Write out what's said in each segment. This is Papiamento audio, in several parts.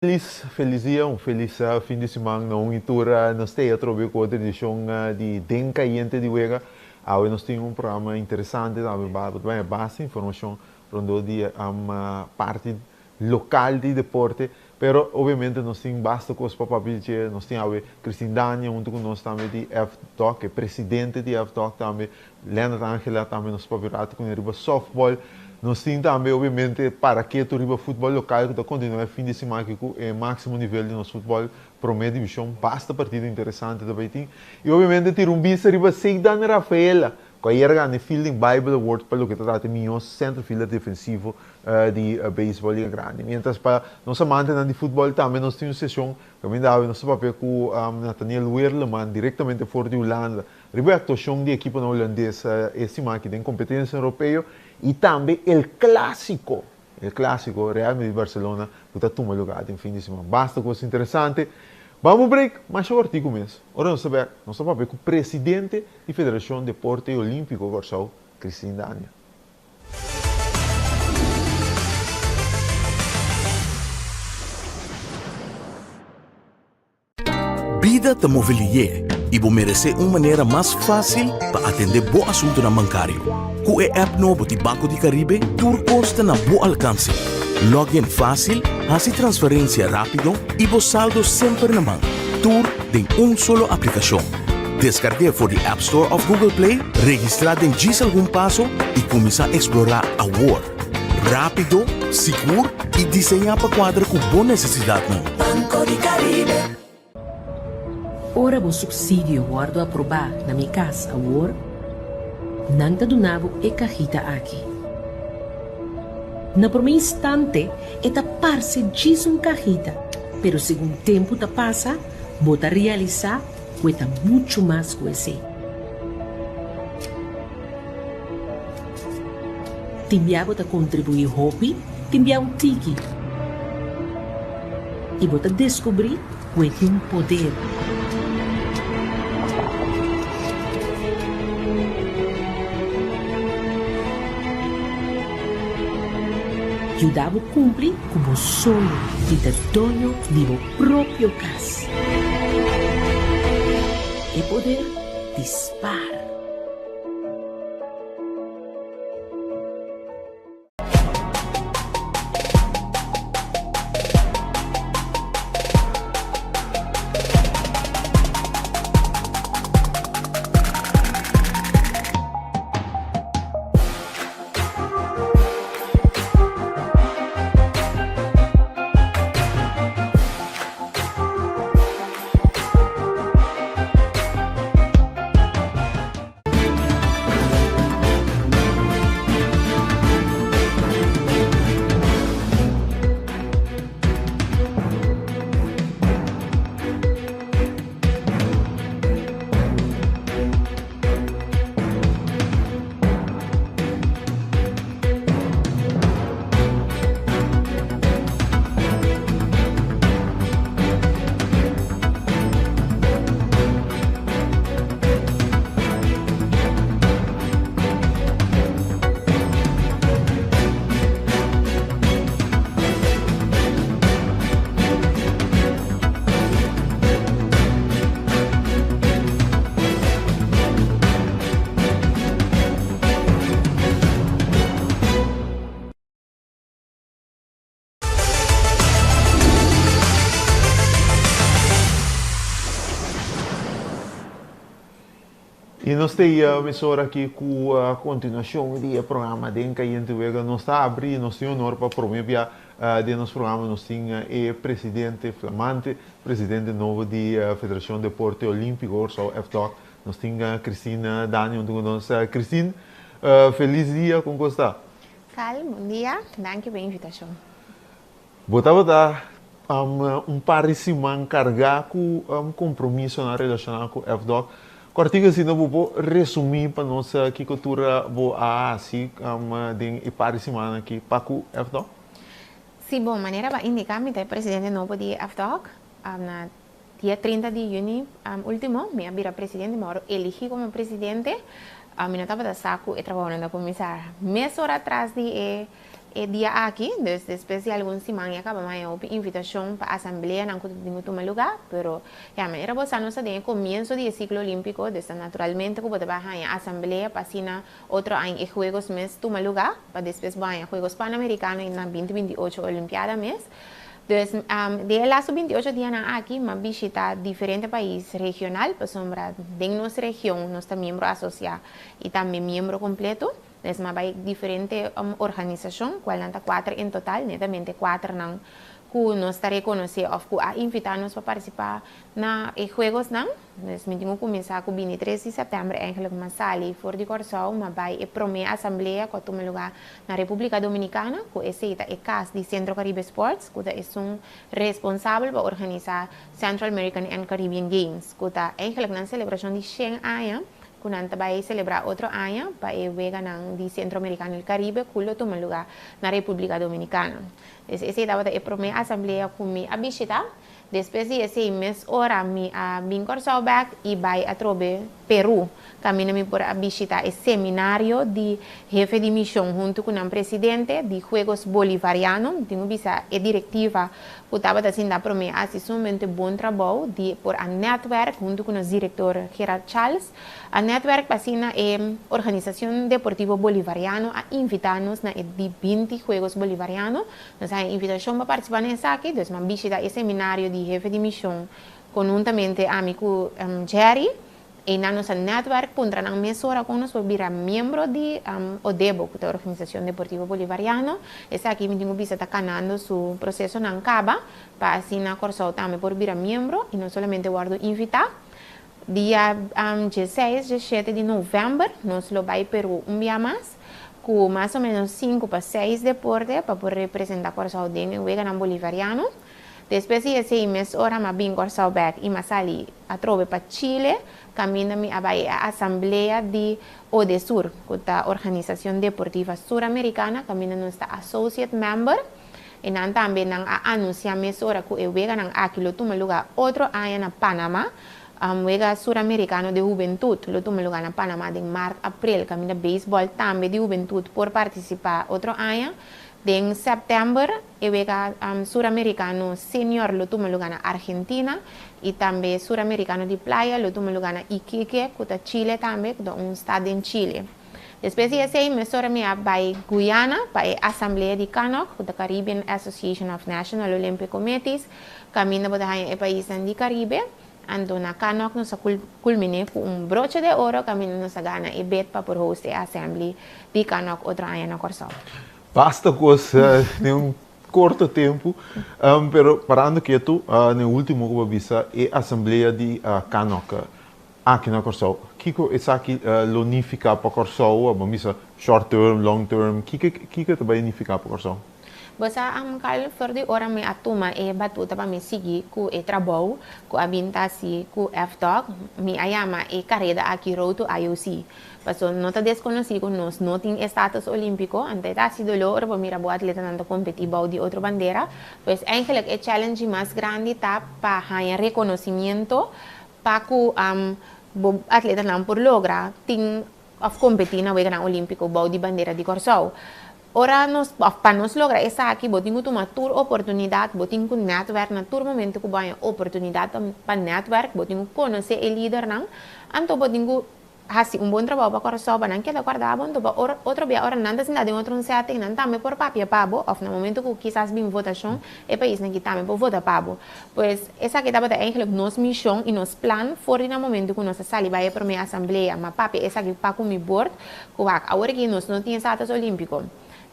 Felis felis dia, un felis fin di siman na un y tur. Nos ta atrobe cu otro edicion di Den Cayente di Wega. Awe nos tin un programa interesante tambe, bo ta baña basta informacion rondó di parti local di deporte, pero obviamente nos tin basta cos pa papia di dje. Nos tin awe Christine Dania hunto cu nos tambe di FDOC, e presidente di FDOC tambe, Leonard Angela tambe nos papia un rato cune riba softball. Nos tin tambe obviamente para ketu riba futbol local cu ta continua e fin di siman aki cu e maximo nivel di nos futbol prome division. Basta partido interesante ta bay tin. Y obviamente tira un bista riba Ceydan Rafaela cu ayer a gana e Fielding Bible Award pa loke ta trata e miho centerfielder defensivo di baseball Liga Grandi. Mientras pa nos amantenan di futbol tambe nos tin un sesion caminda awe nos ta papia cu Nathaniel Werleman directamente for di Hulanda Riba e aktuashon di ekiponan hulandes e siman aki den kompetensia europeo i tambe el Clásico, el Clásico, Real Madrid-Barcelona ku ta tuma lugá den fin di siman. Basta kos interesante. Ban un break masha kòrtiku mes. Ora nos ta bèk, nos ta papia ku presidente di Federashon Deporte Olímpiko Kòrsou, Christine Dania. Bida ta move lié i bo meresé un manera mas fásil pa atendé bo asuntunan bankario. Ku e app nobo di Banco di Caribe tur kos ta na bo alkanse. Log in fásil, hasi transferensia rápido i bo saldo semper na man. Tur den un solo aplikashon. Deskarg'é for di App Store òf Google Play, registrá den djis algun paso i kuminsá eksplorá awor. Rápido, sigur i diseñá pa kuadra ku bo nesesidatnan. Banco di Caribe. Ora bo supsidio wòrdu aprobá na Mi Kas Awor, nan ta duna bo e kahita aki. Na promé instante e ta parse djis un kahita, pero segun tempu ta pasa bo ta realisá ku e ta muchu mas ku esei. Tin bia bo ta kontribuí hopi, tin bia un tiki. I bo ta deskubrí ku e tin poder. Yuda bo kumpli ku bo soño di ta doño di bo propio kas. E poder di spar. Y nos ta e mesora aki cu continuacion di e programa Den Cayente Wega. Nos ta abri y nos tin honor pa prome bia den nos programa nos tin e presidente flamante, presidente nobo di Federacion Deporte Olimpico Kòrsou, FDOK. Nos tin Christine Dani hunto cu nos. Christine, feliz dia, con cos ta? Cal, bon dia. Danki pa e invitashon. Bo tabata un par di siman kargá ku kompromisonan relashoná ku FDOK. Kòrtiku asina bo por resumí pa nos kiko tur bo a hasi den e par di simannan aki pa ku FDOK? Sí, bon, manera bo a indiká mi ta e presidente nobo di FDOK. Na Dia 30 di yüni último mi a bira presidente, mi a wòrdu eligí komo presidente. Mi no tabata sa ku e trabounan ta kuminsá mesora tras di e E dia aki, dus despues di algun siman ya kaba mi a haña invitashon pa asambleanan ku tin ku tuma lugá, pero ya manera bo sa, nos ta den e komienso di e siklo olímpiko, dus ta naturalmente ku bo ta bai haña asamblea pa asina otro aña e Juegos mes tuma lugá, pa despues bo haña Juegos Panamericano i na 2028 Olimpiada mes. Dus den e lastu 28 dianan aki mi a bishitá diferente pais regional, pasobra den nos region nos ta miembro asosiá i tambe miembro kompleto. Dus m'a bai diferente organisashon, kualnan ta kuater en total, netamente kuaternan ku nos ta rekonosé òf ku a invitá nos pa partisipá na e juegosnan. Dus mi tin ku kuminsá ku 23 di sèptèmber eigenlijk m'a sali for di Kòrsou, m'a bai e promé asamblea ku a tuma lugá na Repúblika Dominikana, ku esei ta e kas di Centro Caribe Sports, ku ta esun responsabel pa organisá Central American and Caribbean Games, ku ta eigenlijk nan selebrashon di 100 aña ku nan ta bai selebrá otro aña pa e weganan di Centro Americano i Caribe ku lo tuma lugá na Repúblika Dominikana. Dus esei tabata e promé asamblea ku mi a bishitá. Despues di esei mes ora mi a bin Kòrsou bèk i bai atrobe Perú, kaminda mi por a bishitá e seminario di hefe di mishon huntu ku nan presidente di Juegos Bolivariano. Mi tin ku bisa e direktiva ku tabata sinta promé a hasi sumamente bon trabou di por a nètwèrk huntu ku nos direktor Gerard Charles. A nètwèrk pa asina e Organisashon Deportivo Bolivariano a invitá nos na e di 20 Juegos Bolivariano. Nos a haña invitashon pa partisipá na esaki, dus mi a bishita e seminario di hefe di mishon konhuntamente ami ku Jerry. Einan nos a nètwèrk puntra nan mesora kon nos por bira miembro di ODEBO, ku ta Organisashon Deportivo Bolivariano. Esaki mi tin ku bisa ta kanando su prosesonan kaba pa asina Kòrsou tambe por bira miembro i no solamente wòrdu invitá. Dia 16, 17 di novèmber nos lo bai Perú un bia mas ku mas o ménos 5 pa 6 deporte pa por representá Kòrsou den e weganan bolivariano. Despues di esei mes ora m'a bin Kòrsou bèk i m'a sali atrobe pa Chile, kaminda mi a bai e asamblea di ODESUR, ku ta Organisashon Deportiva Suramerikana, kaminda nos ta associate member. I nan tambe nan a anunsiá mesora ku e weganan aki lo tuma lugá otro aña na Panamá. Wega Suramerikano di Hubentut lo tuma lugá na Panamá den mart, aprel, kaminda beisbòl tambe di hubentut por partisipá otro aña. Den sèptèmber e wega Suramerikano Senior lo tuma lugá na Argentina i tambe Suramerikano di Playa lo tuma lugá na Iquique, ku ta Chile tambe, ku ta un stad den Chile. Despues di esei mesora mi a bai Guyana pa e asamblea di CANOC, ku ta Caribbean Association of National Olympic Committees, kaminda bo ta haña e paisnan di Karibe. Anto na CANOC nos a kulminé ku un broche de oro kaminda nos a gana e bid pa por host e assembly di CANOC otro aña na Kòrsou. Basta kos den un korto tempu, pero parando ketu na e último ku bo a bisa, e asamblea di CANOC aki na Kòrsou. Kiko esaki lo nifiká pa Kòrsou? Bo a bisa short term, long term, kiko ta bai nifiká pa Kòrsou? Bo sa, Carl, for di ora mi a tuma e batuta pa mi sigui ku e trabou ku a bin ta hasi ku FDOK, mi a yama e kareda aki Road to IOC. Paso no ta deskonosí ku nos no tin e status olímpiko, anto e ta hasi doló ora bo mira bo atletanan ta kompetí bou di otro bandera. Pues eigenlijk e challenge mas grandi ta pa haña rekonosimiento pa ku bo atletanan por logra tin òf kompetí na Weganan Olímpiko bou di bandera di Kòrsou. Ora nos, òf pa nos logra esaki, bo tin ku tuma tur oportunidat, bo tin ku netwerk na tur momento ku bo haña oportunidat pa netwerk, bo tin ku konosé e lidernan, anto bo tin ku hasi un bon trabou pa Kòrsou pa nan keda kòrda bo, anto pa otro bia ora nan ta sinta den otro un setting, nan tambe por papia pa bo, òf na momento ku kisas bin votashon, e paisnan ki tambe por vota pa bo. Pues esaki tabata eigenlijk nos mishon i nos plan for di na momento ku nos a sali bai e promé asamblea, m'a papia esaki pa ku mi board, ku wak awor aki nos no tin status olímpiko.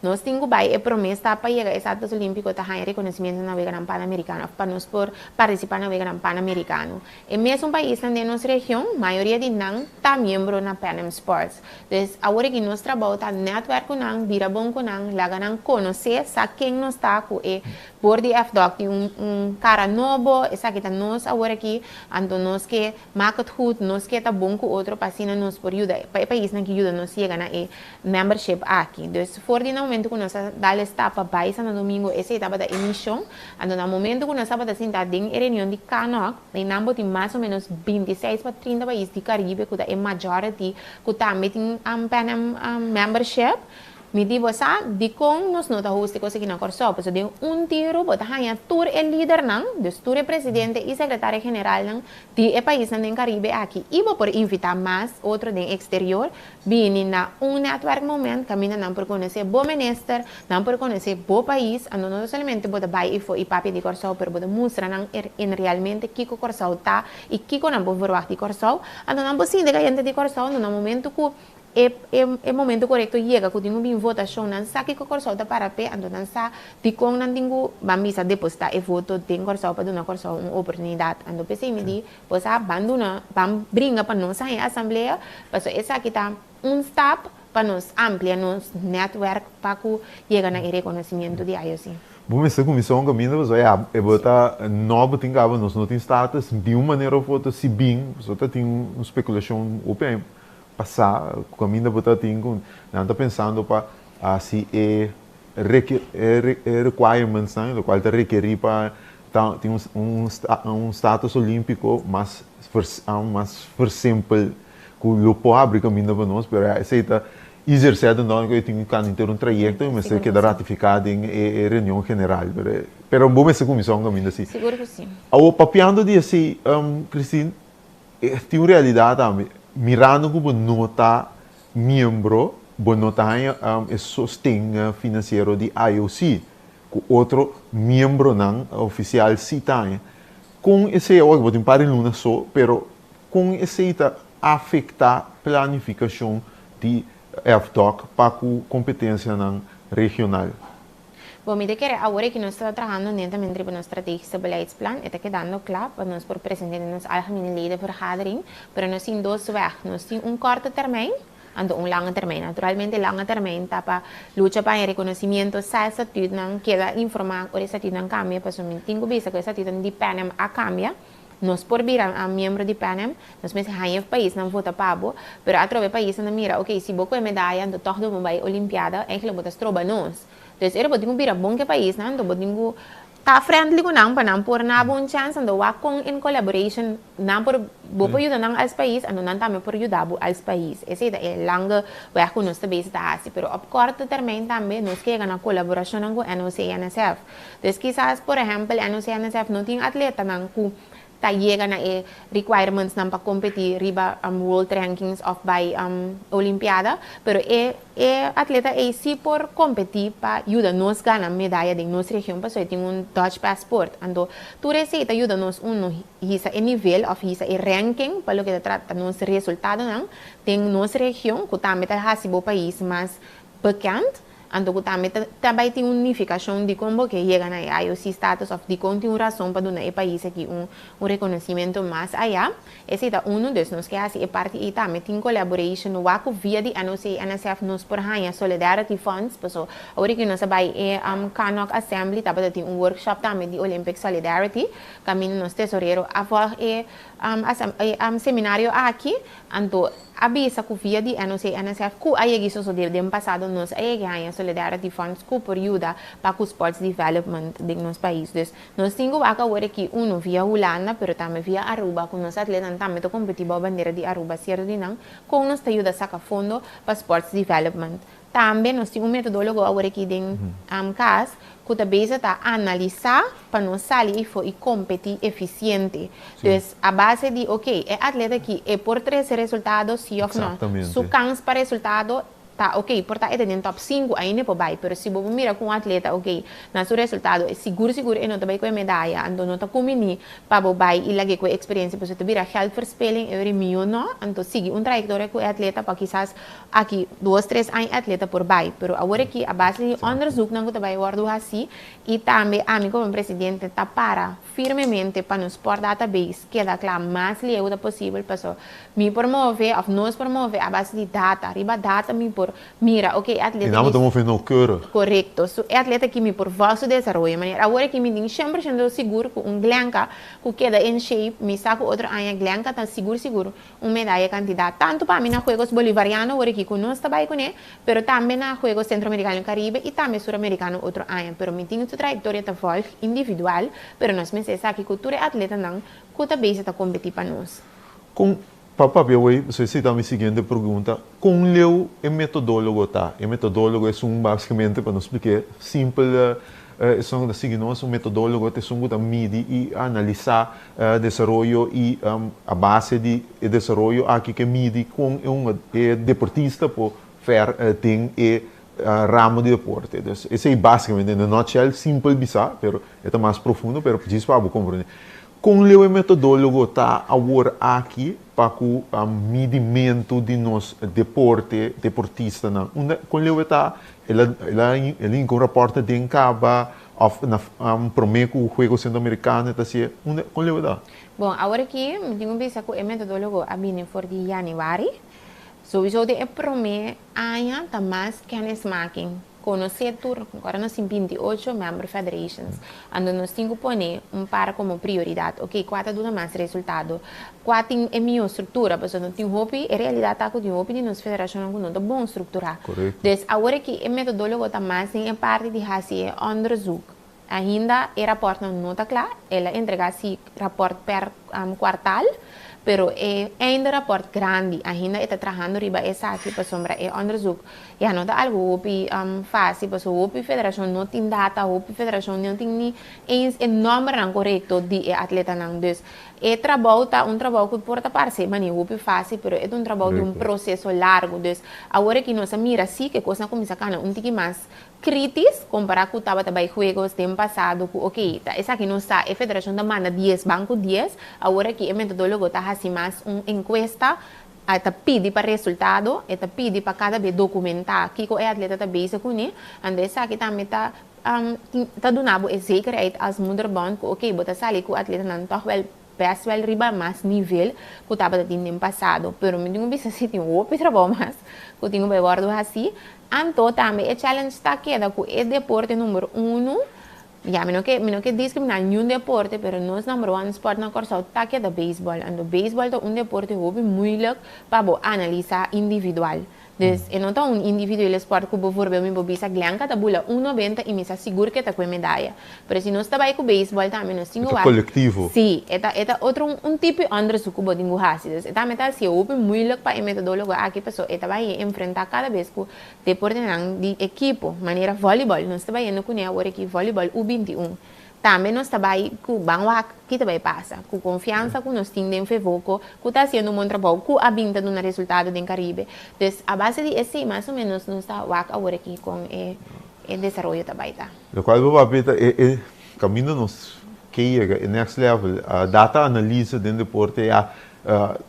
Nos tin ku bai e promé stap pa yega e status olímpiko ta haña rekonosimiento na Weganan Panamerikano òf pa nos por partisipá na Weganan Panamerikano. E mesun paisnan den nos region, mayoria di nan ta miembro na Pan Am Sports. Dus awor aki nos trabou ta netwerk ku nan, bira bon ku nan, laga nan konosé sa ken nos ta ku e board di FDOK tin un kara nobo, esaki ta nos awor aki, anto nos ke maak het goed, nos ke ta bon ku otro pa asina nos por yuda, pa e paisnan ki yuda nos yega na e membership aki. Dus for di na momento ku nos a dal e stap pa bai Santo Domingo, esei tabata e mishon. Anto na momento ku nos tabata sinta den e reunion di CANOC, einan bo tin mas o menos 26 pa 30 pais di Karibe ku ta e majority ku tambe tin Pan Am membership. Mi di bo sa dikon nos no ta host e kos aki na Kòrsou, pasobra den un tiru bo ta haña tur e lidernan, dus tur e presidente i sekretario generalnan di e paisnan den Karibe aki i bo por invitá mas otro den eksterior bini na un netwerkmoment kaminda nan por konosé bo minister, nan por konosé bo pais, anto no ta solamente bo ta bai efo i papia di Kòrsou pero bo ta mustra nan en realmente kiko Kòrsou ta i kiko nan por verwagt di Kòrsou, anto nan por sinti kayente di Kòrsou, anto na momento ku E e momento korekto yega ku tin ku bin votashon, nan sa kiko Kòrsou ta para p'e, anto nan sa dikon nan tin ku ban bisa depositá e voto den Kòrsou pa duna Kòrsou un oportunidat. Anto p'esei mi di, bo sa, ban duna, ban bringa pa nos haña e asamblea, pasobra esaki ta un stap pa nos amplia nos nètwèrk pa ku yega na e rekonosimiento di IOC. Bo mester kuminsá un kaminda pasobra ya e bo ta nobo tin kaba nos no tin status di un manera òf otro si bin pasobra ta tin un spekulashon hopi Pasá ku kaminda bo ta tin ku nan ta pensando pa hasi e e requirementsnan lokual ta rekerí pa ta tin un un status olímpiko mas mas versimpel ku lo por habri kaminda pa nos pero esei ta easier said than done ku e tin ku kanda henter un trayekto i mester keda ratifiká den e reunion general pero bo mester kuminsá un kaminda así. Sigur ku si. Awor papiando di esei Christine. E tin un realidat tambe, mirando ku bo no ta miembro, bo no ta haña e sosten finansiero di IOC, ku otro miembronan ofisial si ta haña. Kon esei, awor bo tin un par di luna so, pero kon esei ta afektá planifikashon di FDOK pa ku kompetensianan regional? Bo mi ta kere awor e ki nos ta trahando netamente riba nos strategische beleidsplan, e ta kedando kla pa nos por presente den nos algemene ledenvergadering, pero nos tin dos weg, nos tin un korte termijn anto un lange termijn. Naturalmente lange termijn ta pa lucha pa haña reconocimiento, sa e statuutnan, keda informa ora e statuutnan cambia, pasobra mi tin cu bisa cu e statuutnan di Panem a cambia, nos por bira miembro di Panem, nos mester haña e paisnan vota pa bo, pero atrobe e paisnan ta mira, ok, si bo cu e medaya anto tog bo bay olimpiada, eigenlijk bo ta stroba nos. Dus ora bo tin ku bira bon ku e paisnan, anto bo tin ku ta friendly ku nan pa nan por na bo un chance, anto wak kon in collaboration nan por, bo por yuda nan als pais, anto nan tambe por yuda bo als pais. Esei ta e lange weg ku nos ta bezig ta hasi, pero op korte termijn tambe nos ke yega na kolaborashonnan ku NOC-NSF. Dus kisas por ehèmpel NOC-NSF no tin atletanan ku ta yega na e requirementsnan pa competi riba world rankings of bay olimpiada, pero e e atleta ey si por competi pa yuda nos gana medaya den nos region pasobra e tin un Dutch passport. Anto tur esey ta yuda nos uno hisa e nivel of hisa e ranking pa loke ta trata nos resultadonan den nos region cu tambe ta haci bo pais mas bekend. Anto ku tambe ta ta bai tin un nifikashon dikon bo ke yega na e IOC status òf dikon tin un rason pa duna e pais aki un un rekonosimiento mas ayá. Esei ta unu, dus nos ke hasi e parti ei tambe tin collaboration wak ku via di NOC NSF nos por haña solidarity funds paso awor ki nos a bai e CANOC assembly tabata tin un workshop tambe di Olympic Solidarity kaminda nos tesorero a vòlg e e seminario aki anto A bisa ku via di NOC NSF ku a yegi sosodé den pasado nos a yegi haña Solidarity Funds ku por yuda pa ku sports development den nos pais. Dus nos tin ku wak awor aki uno via Hulanda pero tambe via Aruba ku nos atletan tambe ta kompetí bou bandera di Aruba sierto di nan kon nos ta yuda saka fondo pa sports development. Tambe nos tin un metodólogo awor aki den cas cu ta bezig ta analisa pa nos sali eyfo y competi eficiente. Dus a base di ok, e atleta aki e por trece resultado si of no. Su kans pa resultado ta ok, por ta e ta den top sinku ainda e por bay, pero si bo por mira cu un atleta ok na su resultado e sigur sigur e no ta bay cu e medaya, anto no ta cumini pa bo bai i lag'é ku e eksperensia pasobra ta bira geldverspilling e ora mihó no, anto sigui un trayektoria ku e atleta pa kisas aki dos tres aña e atleta por bai pero awor aki a base di onderzoeknan ku ta bai wòrdu hasí i tambe ami komo presidente ta para firmemente pa nos sport database keda kla mas lieu ta posibel pasobra mi por move òf nos por move a base di data riba data mi por Mira, oke, e atleta I nan bo ta move nauwkeurig. Korekto. Su e atleta aki mi por vòl su desaroyo. Manera awor aki mi tin shen por shento sigur ku un Glenka ku keda in shape, mi sa ku otro aña Glenka ta sigur sigur un medaya kantidat. Tantu pa mi na Juegos Bolivariano awor aki ku nos ta bai kuné, pero tambe na Juegos Centroamericano y Caribe i tambe Suramericano otro aña. Pero mi tin su trayektoria ta vòlg individual, pero nos mester esaki ku tur e atletanan ku ta bezig ta kompetí pa nos. Kon. Pa papia awor, esei ta mi siguiente pregunta. Kon leu e metodólogo ta? E metodólogo e un básikamente, pa nos splika simpel, esun ku sigui nos, un metodólogo ta esun ku ta midi i analisá desaroyo i a base di desaroyo aki ku midi ku un deportista por fer den e ramo di deporte. Anto, esei básikamente, in a nutshell, simpel bisá, pero e mas profundo, pero djis pa komprondé. Kon leu e metodólogo ta awor aki pa ku midimentu di nos deporte, deportistanan? Kon leu ta, el a un rapport den kaba, òf na promé ku Juego Centroamericano, ta asina, unda kon leu ta? Bon, awor aki, mi tin ku bisa ku e metodólogo a bini for di yanüari. Sowieso den e promé aña ta mas kennismaking. Konosé tur, awor nos tin 28 member federations. Anto nos tin ku pone un par komo prioridat. Ok, kua ta duna mas resultado? Kua tin e mihó struktura? Pasobra no tin hopi, e realidat ta ku tin hopi di nos federashon ku no ta bon strukturá. Dus awor aki e metodólogo ta mas den e parti di hasi e onderzoek. Ainda e rapport no ta kla, el a entregá si rapport per kwartaal, pero e eindrapport grandi, ainda e ta trahando riba esaki pasobra e onderzoek ya no ta algu hopi fásil, pasobra hopi federashon no tin data, hopi federashon no tin ni eens e nòmbernan korekto di e atletanan. Dus e trabou ta un trabou ku por ta parse manera hopi fásil, pero e ta un trabou di un proseso largu. Dus awor aki nos a mira si ku e kosnan a kuminsá kana un tiki mas kritisch kompará ku tabata bai Juegos den pasado ku ok, ta esaki no sa, e federashon ta manda 10 ban ku 10, awor aki e metodólogo ta hasi mas un enkuesta, ta pidi pa resultado, e ta pidi pa kada bes dokumentá kiko e atleta ta bezig kuné, anto esaki tambe ta duna bo e zekerheid als moederbond ku ok, bo ta sali ku atletanan tòg wèl best wel riba mas nivel ku tabata tin den pasado, pero mi tin ku bisa si tin hopi trabou mas ku tin ku bai wòrdu hasi. Anto tambe e challenge ta keda ku e deporte number uno, ya mi no ke diskriminá niun deporte, pero nos number one sport na Kòrsou ta keda beisbòl. Anto beisbòl ta un deporte hopi moeilijk pa bo analisá individual. Dus e no ta un individuele sport ku bijvoorbeeld mi por bisa Glenka ta bula 1,90 i mi sa sigur ku e ta ku e medaya. Pero si nos ta bai ku beisbòl tambe nos tin ku E kolektivo. Sí, e ta otro un tipo onderzoek ku bo tin ku hasi. Dus e tambe ta hasi hopi moeilijk pa e metodólogo aki, pasobra e ta bai enfrentá kada bes ku deportenan di ekipo, manera voleibol. Nos ta bayendo kuné awor aki voleibol U21. Tambe nos ta bai ku ban wak ki ta bai pasa, ku konfiansa ku nos tin den FEVOKO, ku ta hasiendo un bon trabou, ku a bin ta duna resultado den Karibe. Dus a base di esei mas o ménos nos ta wak awor aki kon e desaroyo ta bai ta. Lokual bo papia ta e kaminda nos ke yega, e next level, data analyse den deporte ya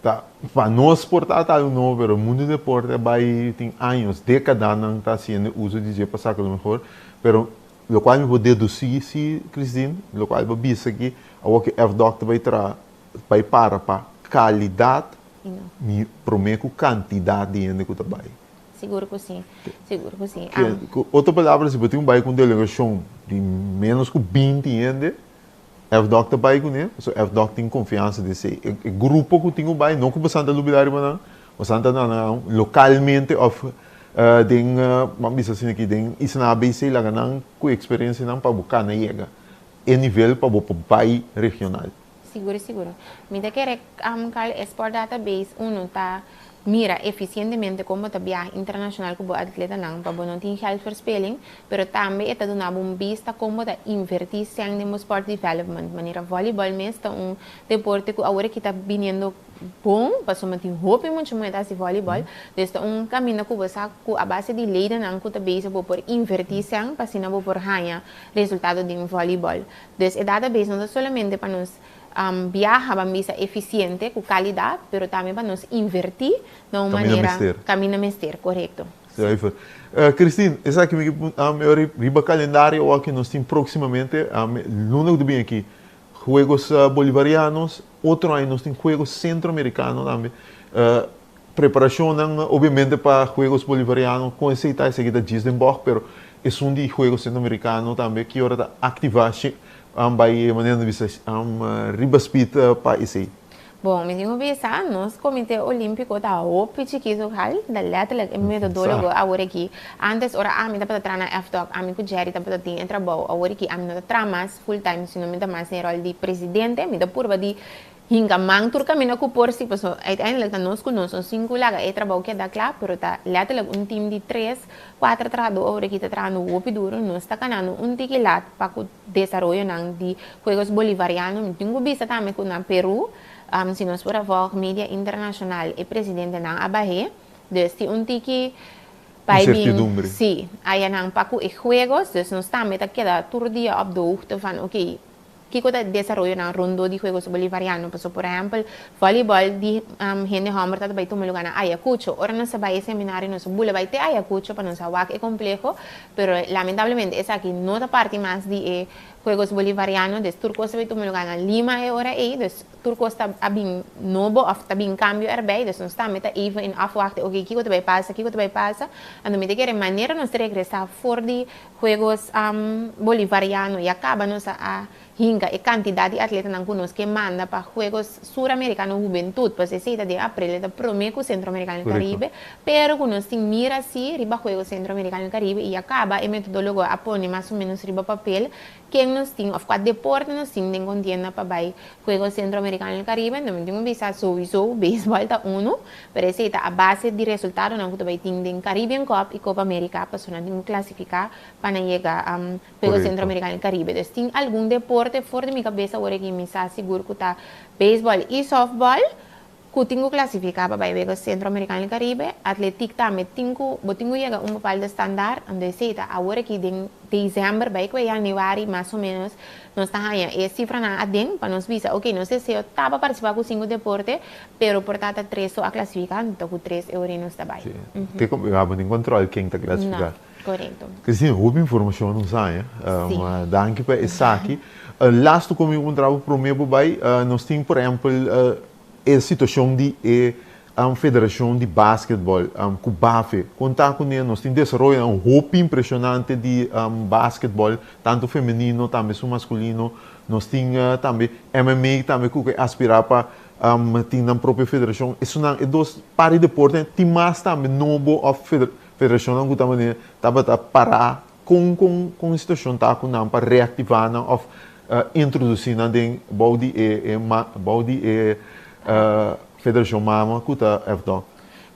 ta pa nos por ta algu nobo, pero mundu di deporte bai tin años, dékadanan ta hasiendo uso di dje pa saka lo mehor, pero lokual mi por dedusí si, Christine, lokual bo bisa aki, awor ku FDOK ta bai traha, bai para pa kalidat mi promé ku kantidat di hende ku ta bai. Sigur ku si, sigur ku si. Ku otro palabra, si bo tin un bai ku un delegashon di ménos ku 20 hende, FDOK ta bai kuné, pasobra FDOK tin konfiansa di esei. E grupo ku tin ku bai, no ku boso ta lubidá riba nan, boso ta nan lokalmente òf den, ban bisa asina aki, den isla ABC laga nan ku eksperensianan pa bo kana yega e nivel pa bo por bai regional. Sigur, sigur. Mi ta kere Carl, e Sport Database uno ta mira efisientemente kon bo ta biaha internashonal ku bo atletanan pa bo no tin geldverspilling, pero tambe e ta duna bo un bista kon bo ta invertí sèn den bo sport development. Manera volleyball mes ta un deporte ku awor aki ta biniendo bon, pasobra tin hopi mucha muhé ta hasi volleyball, dus ta un kaminda ku bo sa ku a base di leinan ku ta bezig bo por invertí sèn pa asina bo por haña resultado den volleyball. Dus e database no ta solamente pa nos biaha ban bisa efisiente ku kalidat, pero tambe pa nos invertí na un Kaminda manera mester. Kaminda mester, korekto. Zuiver. Christine, esaki mi riba kalendario aki nos tin próksimamente, luna ku ta bini aki, Juegos Bolivarianos, otro aña nos tin Juegos Centroamericano tambe. Preparashonnan obviamente pa Juegos Bolivariano kon esei ta, esaki ta djis den bòg, pero esun di Juegos Centroamericano tambe ki ora ta aktivá bai manera nan bisa riba speed pa esei. Bon, mi tin ku bisa, nos Komité Olímpiko ta hopi chikitu kal, ta letterlijk e metodólogo awor aki. Antes ora ami tabata traha na FDOK, ami ku Jerry tabata tin e trabou. Awor aki ami no ta traha mas full time, sino mi ta mas den ròl di presidente. Mi ta purba di Hinka man tur kaminda ku por si, paso uiteindelijk ta nos ku nos, nos tin ku laga e trabou keda kla, pero ta letterlijk un team di tres, kuater trahadó awor aki ta trahando hopi duro, nos ta kanando un tiki lat pa ku desaroyonan di Juegos Bolivariano. Mi tin ku bisa tambe ku na Peru, si nos por a volg media internashonal e presidentenan a bah'é, dus tin un tiki bai bin, Incertidumbre. Si, ayanan pa ku e juegos, dus nos tambe ta keda tur dia op de hoogte van oké, kiko ta desaroyonan rondó di Juegos Bolivariano. Pasobra, por ehèmpel, vòlibòl di hende hòmber ta bai tuma lugá na Ayacucho. Ora nos a bai e seminario nos a bula bai te Ayacucho pa nos a wak e kompleho, pero lamentablemente esaki no ta parti mas di e Juegos Bolivariano, dus tur kos ta bai tuma lugá na Lima e ora ei, dus tur kos ta a bin nobo òf ta bin kambio erbei, dus nos tambe ta even in afwachting, oke, kiko ta bai pasa, kiko ta bai pasa. Anto mi ta kere manera nos ta regresá for di Juegos Bolivariano ya kaba nos a hinka e kantidat di atletanan ku nos ke manda pa Juegos Suramerikano Hubentut, pues esei ta den aprel, e ta promé ku Sentroamerikano i Karibe, pero ku nos tin mira si riba Juegos Sentroamerikano i Karibe i ya kaba e metodólogo a pone mas o ménos riba papel ken nos tin òf kua deporte nos tin den kontienda pa bai Juegos Centroamericano del Caribe. Anto mi tin ku bisa souiso beisbòl ta unu, pero esei ta a base di resultadonan ku ta bai tin den Caribbean Cup i Copa America pasobra nan tin ku klasifiká pa nan yega Juegos Centroamericano del Caribe. Dus tin algun deporte for di mi kabes awor aki mi sa sigur ku ta beisbòl i sòftbòl. Ku tin ku klasifiká pa bai Wega Sentro Amerikano del Karibe, atletik tambe tin ku, bo tin ku yega un bepaldo standaard, anto esei ta awor aki den desèmber bai ku e yanüari mas o ménos nos ta haña e sifranan aden pa nos bisa oke nos deseo ta pa partisipá ku sinku deporte pero por ta ta tres so a klasifiká anto ku tres e ora nos ta bai. Sí, te ku bo tin kòntròl ken ta klasifiká. No, korekto. Cristina, hopi informashon nos haña. Danki pa esaki. Lastu ku mi puntra bo promé bo bai, nos tin por ehèmpel E situacion di e federacion di basketball cu Bafe conta cu ne nos tin desaroyonan hopi impresionante di basketball tanto femenino tambe su masculino nos tin tambe MMA tambe cu ke aspira pa tin nan propio federacion esunnan e dos par di deporte tin mas tambe nobo of federacionnan cu ta manera tabata para Kon kon kon e situacion ta cu nan pa reactiva nan of introduci nan den bou di e e bou di e federacion mama cu ta FDOK?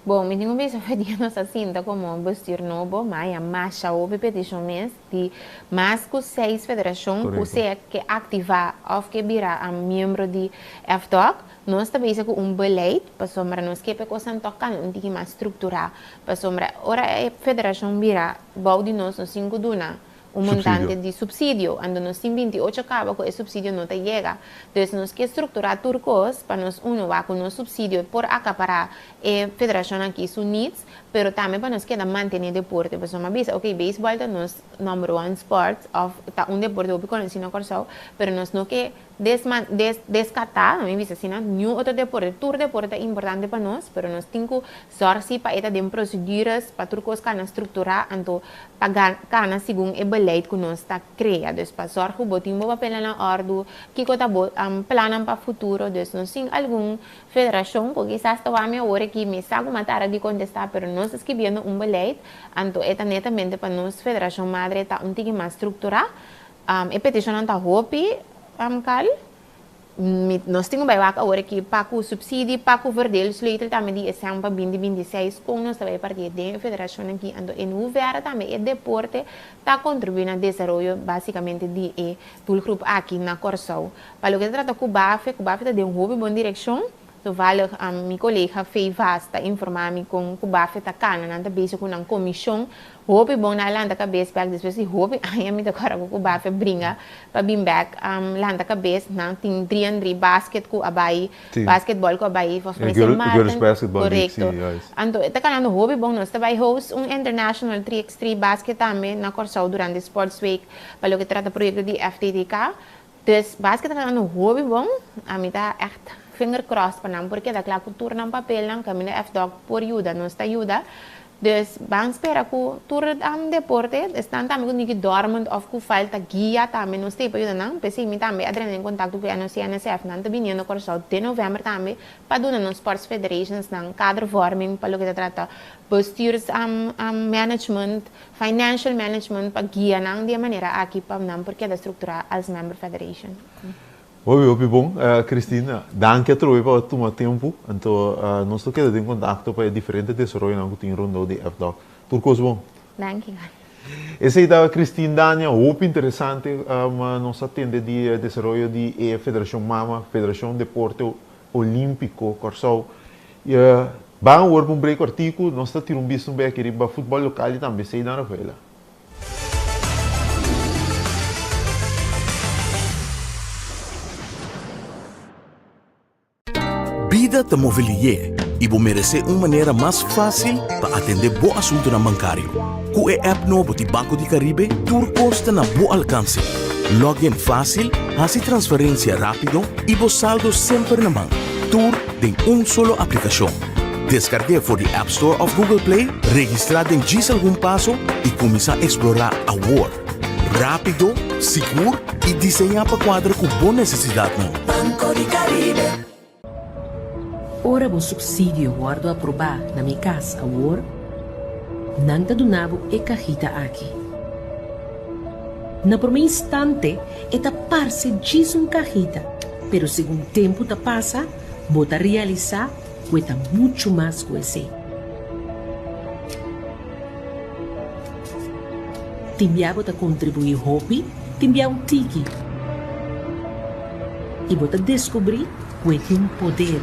Bon, mi tin cu bisa fe dia nos a sinta como bestuur nobo, ma ya masha hopi peticion mes di mas cu seis federacion cu sea ke activa of ke bira miembro di FDOK. Nos ta bezig ku un beleid pasobra nos ke pa e kosnan tòg kana un tiki mas strukturá. Pasobra ora e federashon bira bou di nos, nos tin ku duna un montante di supsidio. Anto nos tin 28 kaba ku e supsidio no ta yega. Dus nos ke strukturá tur kos pa nos uno wak ku nos supsidio por akapará e federashon aki su needs, pero tambe pa nos keda mantené deporte. Pasobra mi a bisa, oke, beisbòl ta nos number one sport òf ta un deporte hopi konosí na Kòrsou, pero nos no ke Desman, des, deskartá, mi bisa asina, niun otro deporte. Tur deporte ta importante pa nos, pero nos tin ku sòrg si pa e ta den prosedures, pa tur kos kana strukturá, anto pa gan, kana segun e beleid ku nos ta krea. Dus pa sòrg ku bo tin bo papelnan na òrdu, kiko ta bo plannan pa futuro. Dus nos tin algun federashon ku kisas ta wak mi awor aki, mi sa ku mi a tarda di kontestá, pero nos ta skibiendo un beleid, anto e ta netamente pa nos federashon madre ta un tiki mas strukturá. E petishonnan ta hopi kal. Mi, nos tin ku bai wak awor aki pa ku supsidi, pa ku verdeelsleutel tambe di e sèn pa 2026 kon nos ta bai parti den e federashon aki. Anto en hoeverre tambe e deporte ta kontribuí na desaroyo basikamente di e doelgroep aki na Kòrsou. Pa loke ta trata Kubafe, Kubafe ta den hopi bon direkshon. Toevallig mi kolega Fey Vaz ta informá mi kon Kubafe ta kana, nan ta bezig ku nan komishon. Hopi bon nan a lanta kabes bèk despues di hopi aña mi ta kòrda ku Kubafe bringa pa bin bèk lanta kabes. Nan tin dri en dri basket ku a bai, basketbòl ku a bai volgens mij Sint Maarten. Korekto. Anto e ta kanando hopi bon. Nos ta bai host un international tri x tri basket tambe na Kòrsou durante Sports Week pa loke trata proyekto di FTTK. Dus basket ta kanando hopi bon, ami ta echt finger crossed pa nan por keda kla ku tur nan papelnan, kaminda FDOK por yuda nos ta yuda. Dus ban spera ku tur deporte, esnan tambe ku niki dormant of ku falta guia tambe nos ta ei pa yuda nan. P'esei mi tambe a drenta den kontakto ku NOC-NSF, nan ta biniendo Kòrsou den novèmber tambe pa duna nos sports federations nan kadervorming pa loke ta trata bestuurs management, Financial management pa guia nan di e manera aki pa nan por keda strukturá als member federation. Hopi hopi bon, Christine. Danki atrobe pa tuma tempu. Anto nos ta keda den kontakto pa e diferente desaroyonan ku tin rondó di FDOK. Tur kos bon. Danki. Esei ta Christine Dania, hopi interesante nos a tende di e desaroyo di e Federashon Mama, Federashon Deporte Olímpiko Kòrsou. Ban awor pa un break kòrtiku, nos ta tira un bista un beki riba futbòl lokal i tambe Seidan Rafaela. Bida ta move lié i bo meresé un manera mas fásil pa atendé bo asuntunan bankario. Ku e app nobo di Banco di Caribe tur kos ta na bo alkanse. Log in fásil, hasi transferensia rápido i bo saldo semper na man. Tur den un solo aplikashon. Deskarg'é for di App Store òf Google Play, registrá den djis algun paso i kuminsá eksplorá awor. Rápido, sigur i diseñá pa kuadra ku bo nesesidatnan. Banco di Caribe. Ora bo supsidio wòrdu aprobá na Mi Kas Awor, nan ta duna bo e kahita aki. Na promé instante e ta parse djis un kahita, pero segun tempu ta pasa bo ta realisá ku e ta muchu mas ku esei. Tin bia bo ta kontribuí hopi, tin bia un tiki. I bo ta deskubrí ku e tin poder.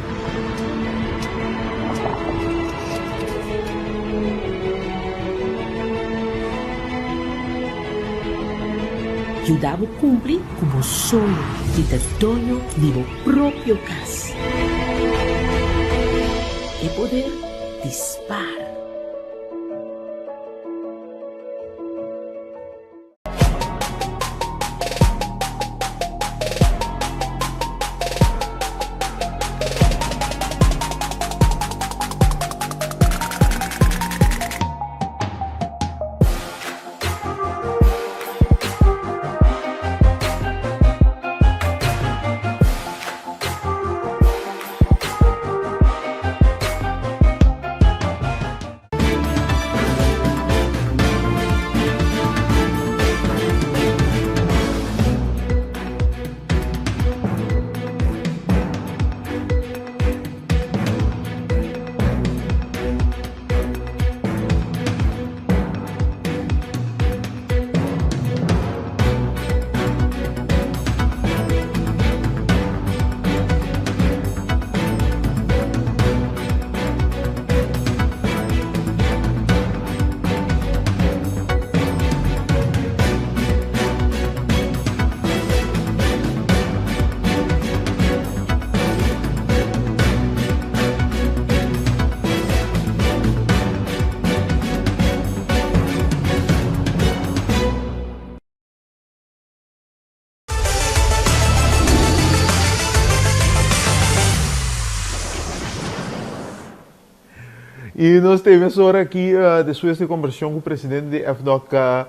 Yuda bo kumpli ku bo soño di ta doño di bo propio kas. E poder di spar. Y nos ta mesora aki despues di conversacion cu presidente di FDOK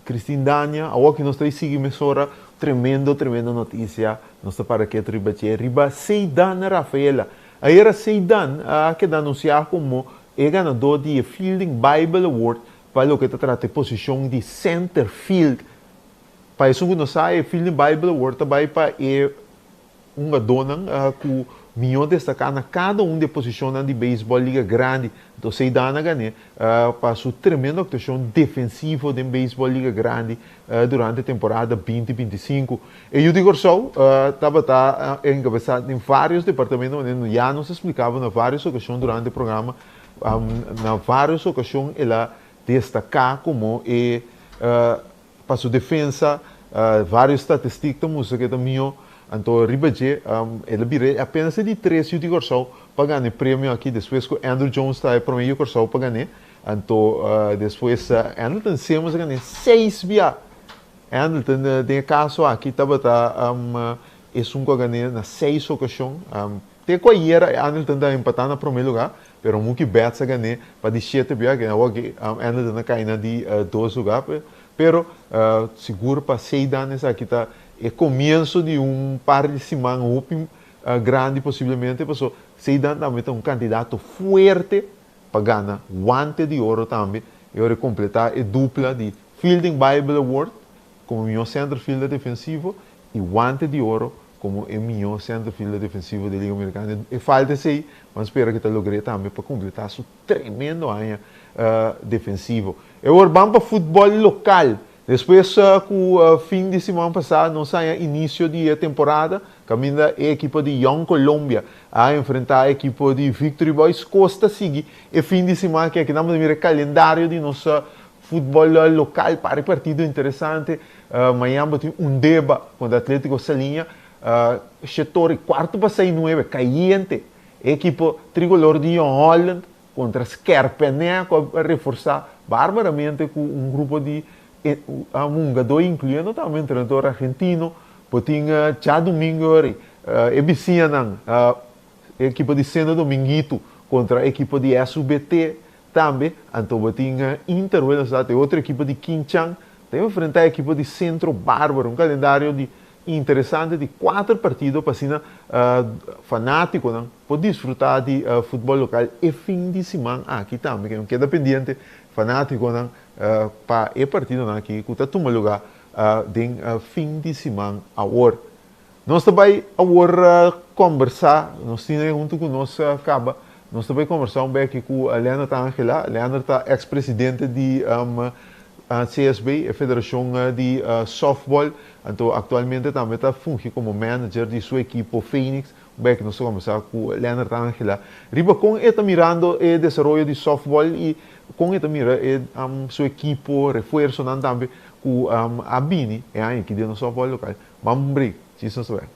Christine Dania. Awor aki nos ta sigui mesora tremendo tremendo noticia. Nos ta para ketu riba dje riba Seidan Rafaela. Ayera Seidan a keda anuncia como e ganador di e Fielding Bible Award pa loke ta trata e posicion di center field. Pa esun ku no sa, e Fielding Bible Award ta bai pa e hungadónan ku mihó destaká na kada un di e posishonnan di beisbòl Liga Grandi. Anto Ceydan a gan'é pa su tremendo aktuashon defensivo den beisbòl Liga Grandi durante temporada 2025. E yu di Kòrsou tabata enkabesá den vários departamento manera ya nos a splikaba na vários okashon durante e programa. Na vários okashon el a destaká komo e Pa su defensa, varios statistik ta mustra ku e ta mihó. Anto riba dje, el a bira e apenas e di tres yu di Kòrsou pa gana e premio aki despues ku Andruw Jones ta e promé yu Kòrsou pa gan'é. Anto despues Andrelton Simmons a gan'é seis bia. Andrelton den e kaso aki tabata esun ku a gan'é na seis okashon. Te ku ayera Andrelton ta empatá na promé lugá, pero Mookie Betts a gan'é pa di shete bia, ke awor aki Andrelton a kai na di dos lugá. Pero sigur pa Ceydan esaki ta e komienso di un par di siman hopi grandi posiblemente, paso Ceydan tambe ta un kandidato fuerte pa gana Guante di Oro tambe, e ora e kompletá e dupla di Fielding Bible Award komo mihó centerfielder defensivo i Guante di Oro. komo e mihó centerfielder defensivo di Liga Amerikano. E falta esei, ban spera ku ta logr'é tambe pa kompletá su tremendo aña defensivo. E wor ban pa futbòl lokal. Despues ku fin di siman pasá nos haña inisio di e temporada kaminda e ekipo di Jong Colombia a enfrentá e ekipo di Victory Boys. Kos ta sigui e fin di siman aki. Aki nan bo ta mira e kalendario di nos futbòl lokal. Par di partido interesante. Mañan bo tin Undeba kontra Atletico Saliña. Shetori kuarto pa sei nuebe kayente. E ekipo trikolor di Jong Holland Kontra Skerpenè ku a reforsá barbaramente ku un grupo di hungadó inkluyendo tambe entrenador argentino. Bo tin djadumingu ori e bisiñanan, e ekipo di Seno Dominguito kontra e ekipo di SUBT tambe. Anto bo tin Inter Willemstad, e otro ekipo di Kinchan ta enfrentá e ekipo di Centro Bárbaro. Un kalendario di Interesante di kuater partido pa asina fanátikonan por disfrutá di futbòl lokal e fin di siman aki tambe. Ke keda pendiente fanátikonan pa e partidonan aki ku ta tuma lugá den fin di siman awor. Nos ta bai awor kòmbersá, nos tin e huntu ku nos kaba, nos ta bai kòmbersá un beki ku Leonard Angela. Leonard ta eks presidente di CSB, e federashon di sòftbòl. Anto aktualmente tambe ta fungi komo manager di su ekipo Phoenix. Un bek nos ta komensá ku Leonard Angela riba kon e ta mirando e desaroyo di sòftbòl i kon e ta mira e su ekipo, refuersonan tambe ku a bini e aña aki den nos sòftbòl lokal. Ban un break, djis nos ta bek.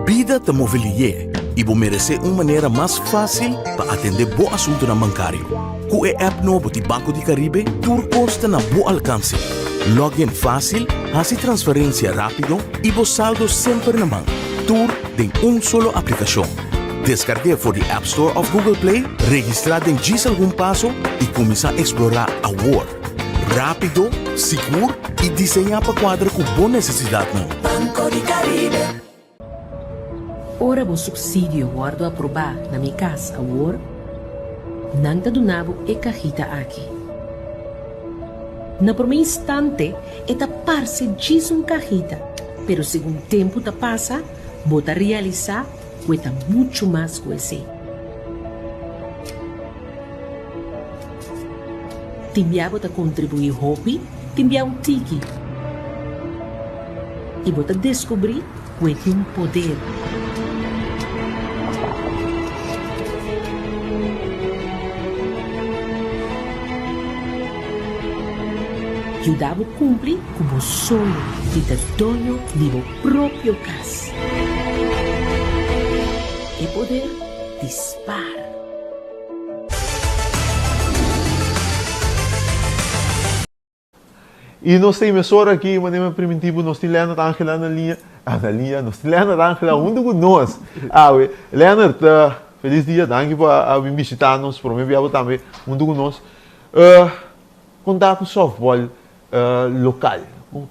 Bida ta move lié i bo meresé un manera mas fásil pa atendé bo asuntunan bankario. Ku e app nobo di Banco di Caribe tur kos ta na bo alkanse. Log in fásil, hasi transferensia rápido i bo saldo semper na man. Tur den un solo aplikashon. Deskarg'é for di App Store òf Google Play, registrá den djis algun paso i kuminsá eksplorá awor! Rápido, sigur i diseñá pa kuadra ku bo nesesidatnan. Banco di Caribe. Ora bo supsidio wòrdu aprobá na Mi Kas Awor, nan ta duna bo e kahita aki. Na promé instante e ta parse djis un kahita, pero segun tempu ta pasa bo ta realisá ku e ta muchu mas ku esei. Tin bia bo ta kontribuí hopi, tin bia un tiki. I bo ta deskubrí ku e tin poder. Yuda bo kumpli ku bo soño di ta doño di bo propio kas. E poder di spar. Y nos ta imesora aki, manera mi a priminti bo, nos tin Leonard Angela na liña, ah, na liña, nos tin Leonard Angela hunto cu nos awe. Leonard, feliz dia, danki pa a bin bishita nos, prome bia bo tambe hunto cu nos. Con ta cu softball local?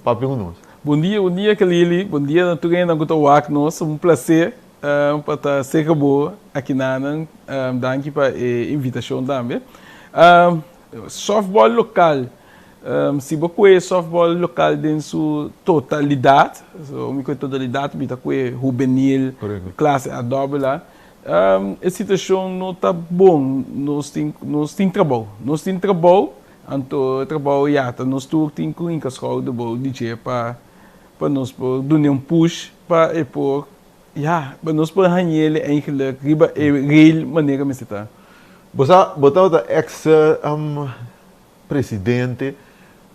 Papia cu nos. Bon dia, bon dia Kalili, bon dia na tur hende ku ta wak nos, un placer pa ta serka bo akinanan, danki pa e invitashon tambe. Softball lokal, si bo kue softball lokal den su totalidat, so mi kue totalidat mi ta kue hubenil, klase A dòbel A, e situashon no ta bon, nos tin nos tin trabou, nos tin trabou Anto e trabou ya ta nos tur tin ku hinka schouder bou di dje pa pa nos por dun'e un push pa e por ya pa nos por hañ'el eigenlijk riba e rail manera mester ta. Bo sa bo tabata ex presidente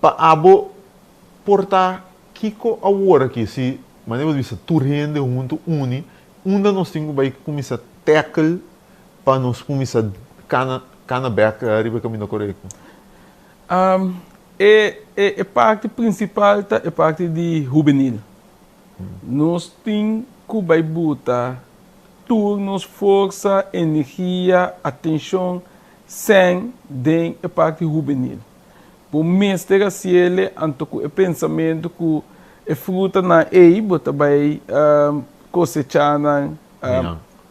pa abo por ta kiko awor aki si manera bo ta bisa tur hende huntu uni unda nos tin ku bai kuminsa tackle Pa nos kuminsá kana kana bèk riba e kaminda korekto? E e parti prinsipal ta e parti di hubenil. Nos tin ku bai buta tur nos forsa, energia, atenshon, sèn den e parti hubenil. Bo mester hasiele anto ku e pensamentu ku e frutanan ei bo ta bai kosechá nan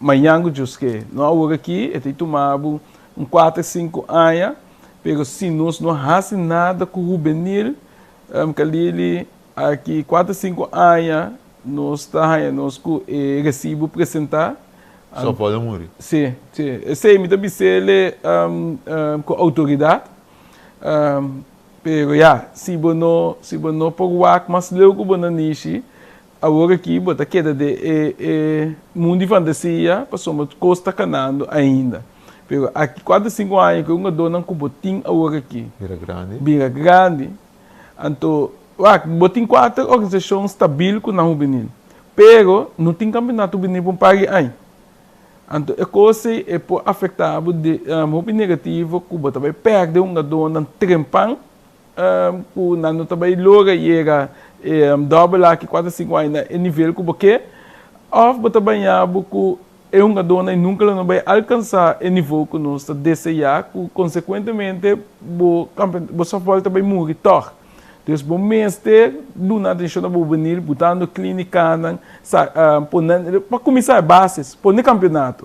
Mañan ku Dios ke. No awor aki, e ta tuma bo un kuater, sinku aña, Pero si nos no hasi nada ku hubenil, Kalili, aki kuater sinku aña nos ta haña nos ku e resibu presentá. Softball a muri. Si, si. Esei mi ta bis'el ku outoridat. Pero ya, si bo no, si bo no por wak mas leu ku bo nanishi, awor aki bo ta keda den e e mundu di fantasia pasobra kos ta kanando ainda. Pero aki kuater sinku aña ku e hungadónan ku bo tin awor aki. Bira grandi. Bira grandi. Anto, wak, bo tin kuater organisashon stabil ku nan hubenil. Pero no tin kampeonato hubenil pa un par di aña. Anto e kos ei e por afektá bo di hopi negativo ku bo ta bai pèrdè hungadónan trempan ku nan no ta bai logra yega e dòbel aki kuater sinku aña na e nivel ku bo ke òf bo ta baña bo ku e hungadónan ei nunka lo no bai alkansá e nivo ku nos ta deseá ku konsekuentemente bo bo sòftbòl ta bai muri tòg. Dus bo mester duna atencion na bo hubenil, butando clinicanan, sa, pone, pa cuminsa e bases, pone campeonato.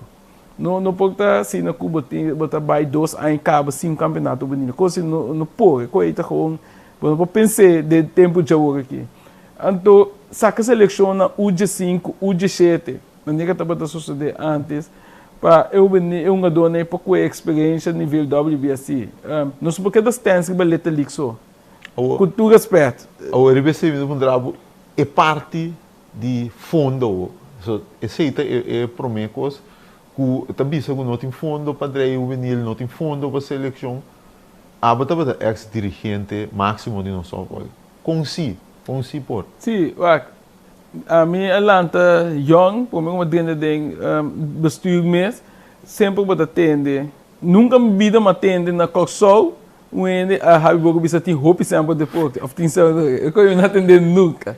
No, no por ta asina cu bo tin, bo ta bay dos aña caba sin campeonato hubenil. Cos asina no, no por, e cos ey ta gewoon, bo no por pens'e den tempo djaor aki. Anto, saca seleccionnan U diesinku, U dieshete, manera tabata sosode antes, pa e hubenil, e hungadornan ey por coge experiencia nivel WBSC. Nos no por keda stens riba Little League so. Ku tur respet. Awor riba esei mi ta puntra bo e parti di fondo awor. So esei ta e prome kos ku ta bisa ku no tin fondo pa drei hubenil, no tin fondo pa selekshon. Abo tabata eks dirigente máksimo di nos sòftbòl. Kon si? Kon si por? Si, wak. Ami a lanta yòn, prome ku mi a drenta den bestuur mes, semper bo ta tende. Nunka mi bida mi a tende na Kòrsou Un hende a habi boca bisa tin hopi sèn pa deporte of tin sèn e koe mi no a tende nunca.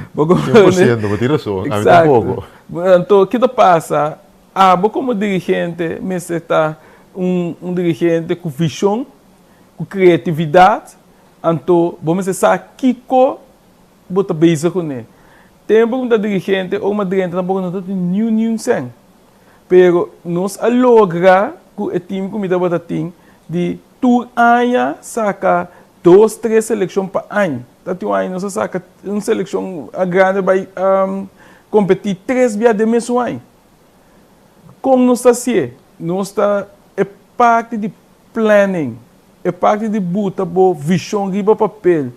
Bo 100%, bo tin rason, ami tampoco. Anto ki ta pasa, abo como dirigente mester ta un un dirigente cu vision, cu creatividad, anto bo mester sa kico bo ta bezig cune. Tempo cu mi ta dirigente ora mi a drenta tampoco no ta tin niun niun sèn. Pero nos a logra ku e team ku mi tabata tin di tur aña saka dos tres selekshon pa aña. Ta tin un aña nos a saka un selekshon grandi bai kompetí tres bia den mesun aña. Kon nos ta hasié? Nos ta e parti di planning, e parti di buta bo vishon riba papel,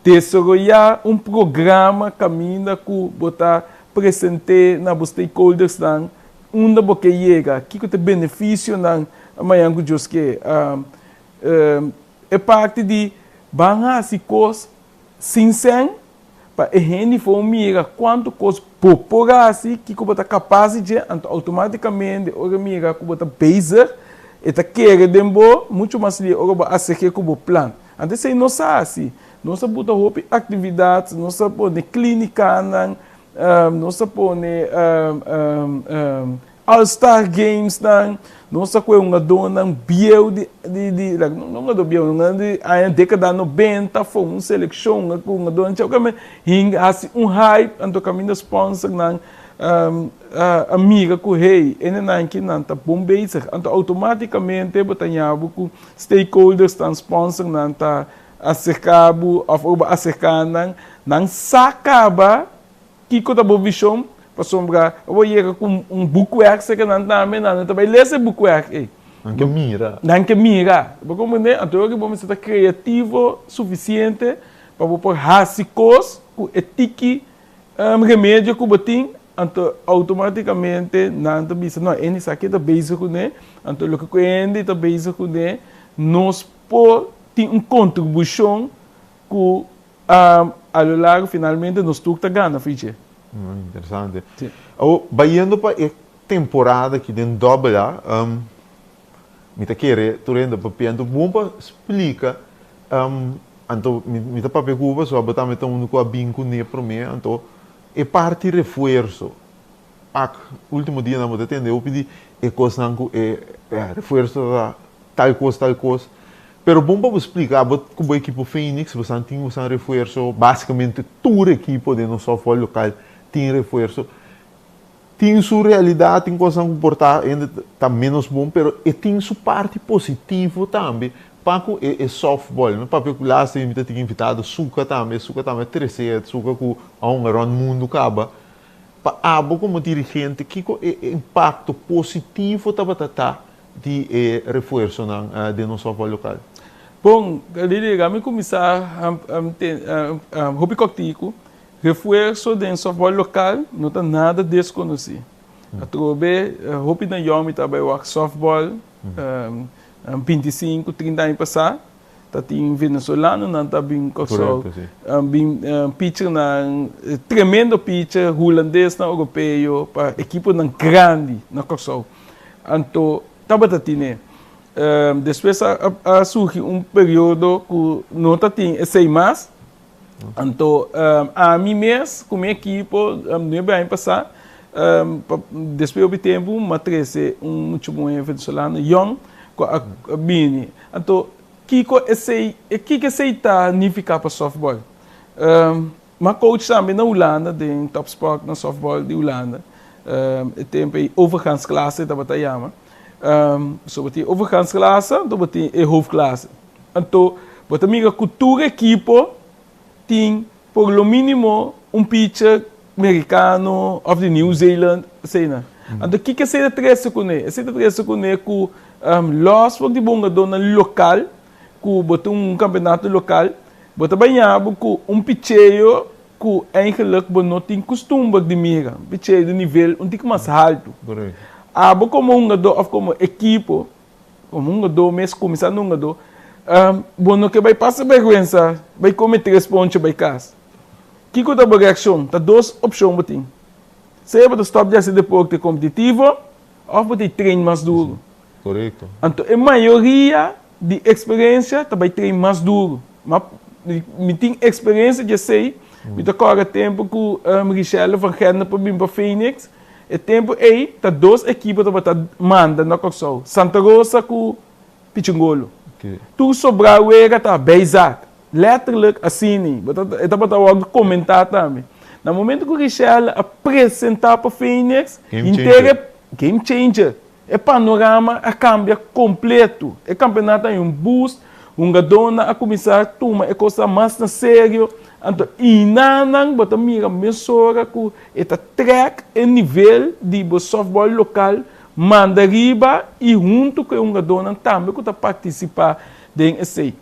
Desaroyá un programa kaminda ku bo ta present'é na bo stakeholdersnan unda bo ke yega, kiko ta e benefisionan mañan ku Dios ke. E parti di ban hasi kos sin sèn pa e hende for mira kuantu kos bo por hasi, kiko bo ta kapas di dje, anto outomátikamente ora e mira ku bo ta bezig e ta kere den bo muchu mas lia ora bo aserk'é ku bo plan. Anto esei nos a hasi. Nos a buta hopi aktividat, nos a pone klínikanan, nos a pone All Star Gamesnan, nos a kohe hungadónan bieu di, di, di, like, no hungadó bieu, hungadó di aña dékada nobenta for un selekshon ku hungadónan chau kame hinga hasi un hype, anto kaminda sponsornan a mira ku hey, enenan kinan ta bon bezig. Anto outomátikamente bo ta ña bo ku Stakeholders tan sponsornan ta aserká bo òf ora bo aserká nan, nan sa kaba kiko ta bo vishon, pasobra ora bo yega ku un boekwerk serka nan tambe, nan no ta bai lesa e boekwerk ei. Nan ke mira. Nan ke mira. Bo komprendé? Anto ora bo mester ta kreativo sufisiente pa bo por hasi kos ku e tiki Remedio ku bo tin, anto outomátikamente nan ta bisa, no, hende sa ke ta bezig kuné, anto loke ku hende ta bezig kuné, nos por tin un kontribushon ku a lo largo finalmente nos tur ta gana for dje. Interesante. Awor, bayendo pa e temporada aki den Dòbel A, mi ta kere tur hende papia, anto bon pa splika Anto mi ta papia ku bo pasobra bo tambe ta unu ku a bin kuné promé. Anto e parti refuerso, ak ultimo dianan bo ta tende hopi di e kosnan ku e refuerso ta tal kos tal kos. Pero bon pa bo splika abo ku bo ekipo Phoenix bosan tin bosan refuerso, basikamente tur ekipo den nos sòftbòl lokal tin refuerso. Tin su realidat, tin kosnan ku por ta hende ta ménos bon, pero e tin su parti positivo tambe. Pa ku e e softball, mi papia ku laatste mi ta tin invitado Suka tambe, Suka tambe a trese, Suka ku a hunga rond mundu kaba. Pa abo komo dirigente, kiko e impakto positivo tabata ta di e refuersonan den nos softball lokal? Bon, Lili, laga mi kuminsá hopi kòrtiku. Refuerso den softball lokal no ta nada deskonosí. Atrobe hopi na yòn mi ta bai wak softball 25, 30 aña pasá ta tin venezolanonan ta bin Kòrsou bin pitchernan tremendo pitcher hulandesnan europeo pa ekiponan grandi na Kòrsou. Anto tabata tine. Despues a surgi un periodo ku no ta tin esei mas. Anto ami mes ku mi ekipo nuebe aña pasá despues hopi tempu mi a trese un mucha muhé venezolano yòn ku a bini. Anto kiko esei kiko esei ta nifiká pa sòftbòl? Mi a coach tambe na Hulanda den Topsport na sòftbòl di Hulanda e tempu ei overgangsklasse tabata yama. So bo tin overgangsklasse anto bo tin e hoofdklasse. Anto bo ta mira ku tur ekipo tin por lo mínimo un pitcher merikano òf di New Zealand, asina. Anto kiko esei ta trese kuné? Esei ta trese kuné ku lòs for di bo hungadónan lokal, ku bo tin un kampeonato lokal, bo ta baña bo ku un picheo ku eigenlik bo no tin kustumber di mira, un picheo di nivel un tiki mas haltu. Abo komo hungadó òf komo ekipo Como hungadó mes kuminsando hungadó, bo no ke bai pasa bèrgwensa, bai kome tres poncho bai kas. Kiko ta bo reakshon? Ta dos opshon bo tin. Sea bo ta stòp di hasi deporte kompetitivo òf bo ta train mas duru. Korekto. Anto e mayoria di eksperensia ta bai train mas duru. Ma mi tin eksperensia di esei, mi ta kòrda tempu ku Richelle van Gennep a bin pa Phoenix, E tempu ei ta dos ekipo tabata manda na Kòrsou, Santa Rosa ku Pichingolo. Tur sobrá wega ta bijzaak. Letterlijk asina. E tabata wòrdu komentá tambe. Na momento ku Richelle a presentá pa Phoenix, henter e game changer. E panorama a kambia kompleto. E kampeonato a haña un boost, hungadónan a kuminsá tuma e kosnan mas na serio. Anto inanan bo ta mira mesora ku e ta trèk e nivel di bo sòftbòl lokal manda riba i huntu ku e hungadónan tambe ku ta partisipá den esei.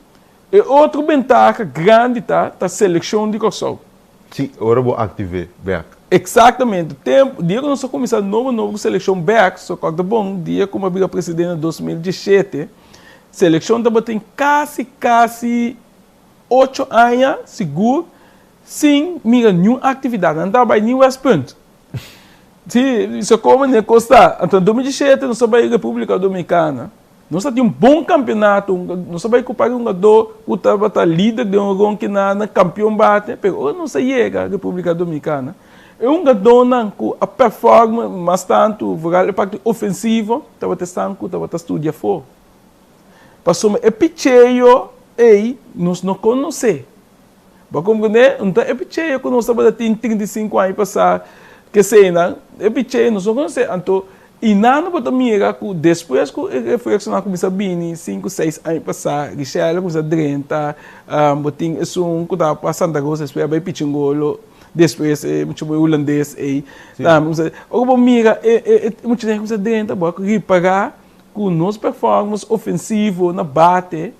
E otro bentaha grandi ta ta selekshon di Kòrsou. Sí, ora bo aktiv'é bèk. Eksaktamente. Tempu, dia ku nos a kuminsá nobo nobo ku selekshon bèk, so kòrda bon, dia ku mi a bira presidente na 2017, selekshon tabatin kasi kasi ocho aña sigur sin mira niun aktividat. Nan tabata bai ni West Punt. Sí, so komo ne kos ta. Anto na 2017 nos a bai Repúblika Dominikana. Nos a tin un bon kampeonato, nos a bai ku par hungadó ku tabata lider den un ronkinana, kampeon bate, pero ora nos a yega Repúblika Dominikana, e hungadónan ku a pèrfòrma mas tantu, vooral e parti ofensivo, tabata esnan ku tabata studia afó. Pasobra e picheo ei nos no konosé. Bo a komprendé? No ta e picheo ku nos tabata tin 35 aña pasá keseinan, e picheo nos no konosé. Anto, i nan bo ta mira ku despues ku e refuersonan a kuminsá bini sinku, seis aña pasá, Richelle a kuminsá drenta, bo tin esun ku tabata pa Santa Rosa despues a bai Pichingolo, despues e mucha muhé hulandes ei tambe kuminsá. Ora bo mira e muchanan a kuminsá drenta, bo a ripará ku nos performance ofensivo na bate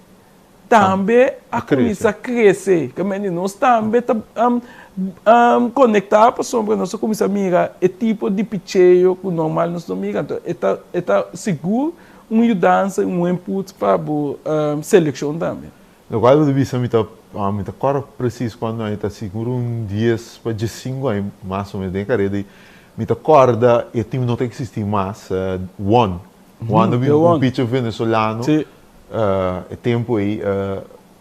tambe a kuminsá krese. Kamente nos tambe ta konektá pasobra nos a kuminsá mira e tipo di picheo ku normal nos no mira. Anto e ta e ta sigur un yudansa i un input pa bo selekshon tambe. Lokual bo ta bisa mi ta mi ta kòrda presis kuantu aña ta sigur un dies pa diesinku aña mas o menos den e karera di mi ta kòrda e tim no ta eksistí mas One One ta bin un picher venezolano E tempu ei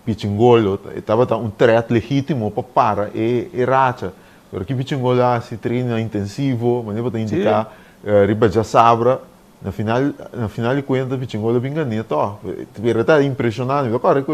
Pichingolo tabata un threat legítimo pa para e racha. Pero ki Pichingolo a hasi? Training intensivo, manera bo ta indiká riba djasabra. Na final, na final di kuenta Pichingolo a bin gané tòg. Pero e ta impreshonante. Mi ta kòrda ku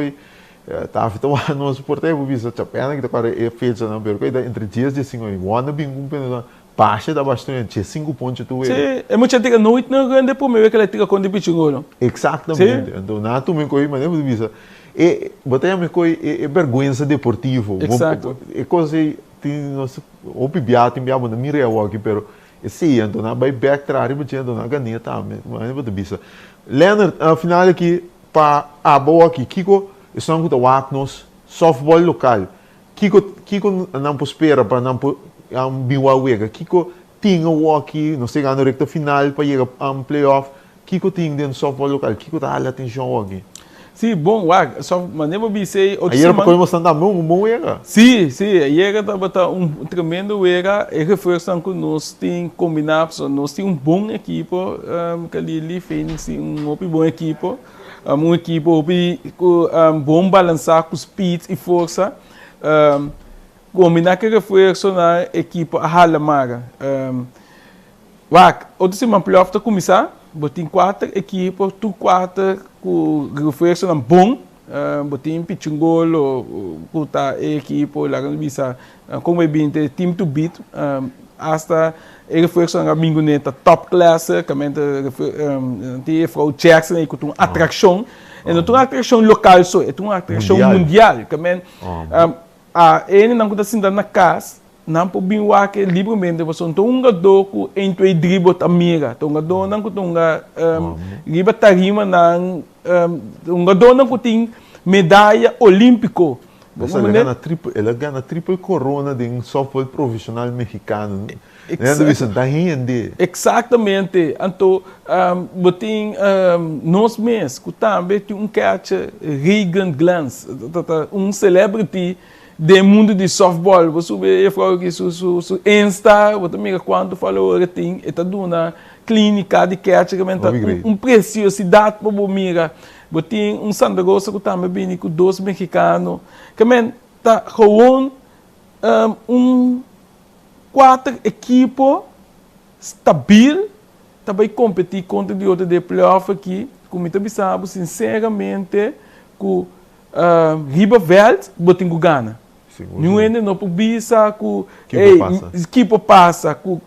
Tafi ta wak nos por tempu bisa chapena ki ta kòrda e fechanan, pero ku e ta entre dies, diesinku. Wanda bin ku un penalti. Basha ta basha tur che sinku ponche tur wega. Sí, e mucha tira nooit na rende prome wega la tira kontra Pichingolo. Exactamente. Anto nan tuma e koi manera bo ta bisa e bo ta yama e koi e berguensa deportivo. Exacto. E kos ei tin nos hopi bia tin bia bo no mira awoki pero esei anto nan bai bek traha riba dje anto nan gan'é tambe manera bo ta bisa. Leonard al final aki pa abo awoki kiko esnan ku ta wak nos softball lokal Kiko kiko nan por spera pa nan por bin wak wega? Kiko tin awoki? Nos ta yegando rekta final pa yega playoff. Kiko tin den softball lokal? Kiko ta hala atencion awoki? Sí, bon wak. Sof manera bo bisa ei otro Ayera siman. pa koe mostra tambe un bon wega. Sí, sí, ayera tabata un tremendo wega. E refuerzonan ku nos tin kombiná, pasobra nos tin un bon ekipo, Kalili, Phoenix tin un hopi bon ekipo. Un ekipo hopi ku bon balansá ku speed i forsa. Kombiná ku e refuersonan ekipo a hala mara. Wak, otro siman playoff ta kuminsá. Bo tin kuater ekipo, tur kuater ku refuersonan bon. Bo tin Pichingolo ku ta e ekipo laga nos bisa kon bo bin ta e team to beat. Asta e refuersonan a bin kuné ta top clase, kamente tin Juffrouw Jackson ei ku ta un atrakshon. E no ta un atrakshon lokal so, e ta un atrakshon mundial. Kamente a e hendenan ku ta sinta na kas nan por bin wak e libremente pasobra no ta un hungadó ku een twee drie bo ta mira. Ta hungadónan ku ta hunga riba tarimanan, hungadónan ku tin medaya olímpiko. Bo sa, el a gana triple, el a gana triple corona den softball profesional mexicano. Nan ta bisa, ta hende. Exactamente. Anto, bo tin nos mes cu tambe tin un catcher, Reagan Glantz, ta ta un celebrity den mundo di softball. Bo subi e juffrouw aki su su su Insta, bo ta mira cuanto follower e tin. E ta duna clinica di catcher, ta un preciosidad pa bo mira. Bo tin un Santa Rosa ku tambe bini ku dos mexicano. Ke men ta gewoon un kuater ekipo stabil ta bai kompetí kontra di otro den e playoff aki ku mi ta bisa bo sinseramente ku riba vèlt bo tin ku gana. Niun hende no por bisa ku ey ki por pasa ku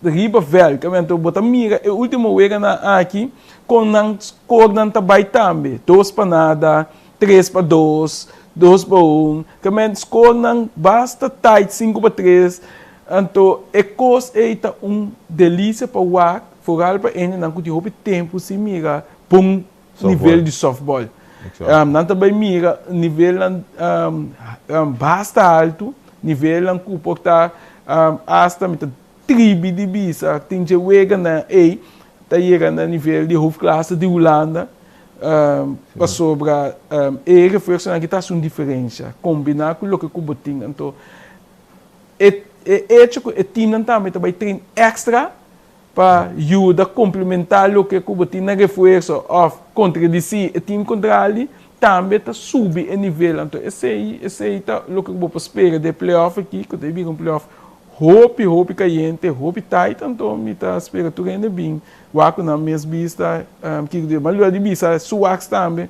riba vèlt. Anto bo ta mira e ultimo weganan aki kon nan skornan ta bai tambe. Dos pa nada, tres pa dos, dos pa un. Kamente skornan basta tight, sinku pa tres. Anto e kos ei ta un delisia pa wak, foral pa hendenan ku tin hopi tempu sin mira bon nivel di softball. Nan ta bai mira nivelnan basta altu, nivelnan ku por ta asta mi ta tribi di bisa tin dje weganan ei ta yega na nivel di hoofdklasse di Hulanda pasobra e refuersonan aki ta hasi un diferensha kombiná ku loke ku bo tin. Anto e echo ku e timnan tambe ta bai train èkstra Pa yuda komplementá loke ku bo tin na refuerso òf kontradisí e tim kontrali, tambe ta subi e nivel. Anto esei, esei ta loke ku bo por spera di e playoff aki, ku ta bira un playoff hopi, hopi kayente, hopi tight. Anto mi ta spera tur hende bin wak ku nan mes bista kiko di. Mas lo di bisa Suwax tambe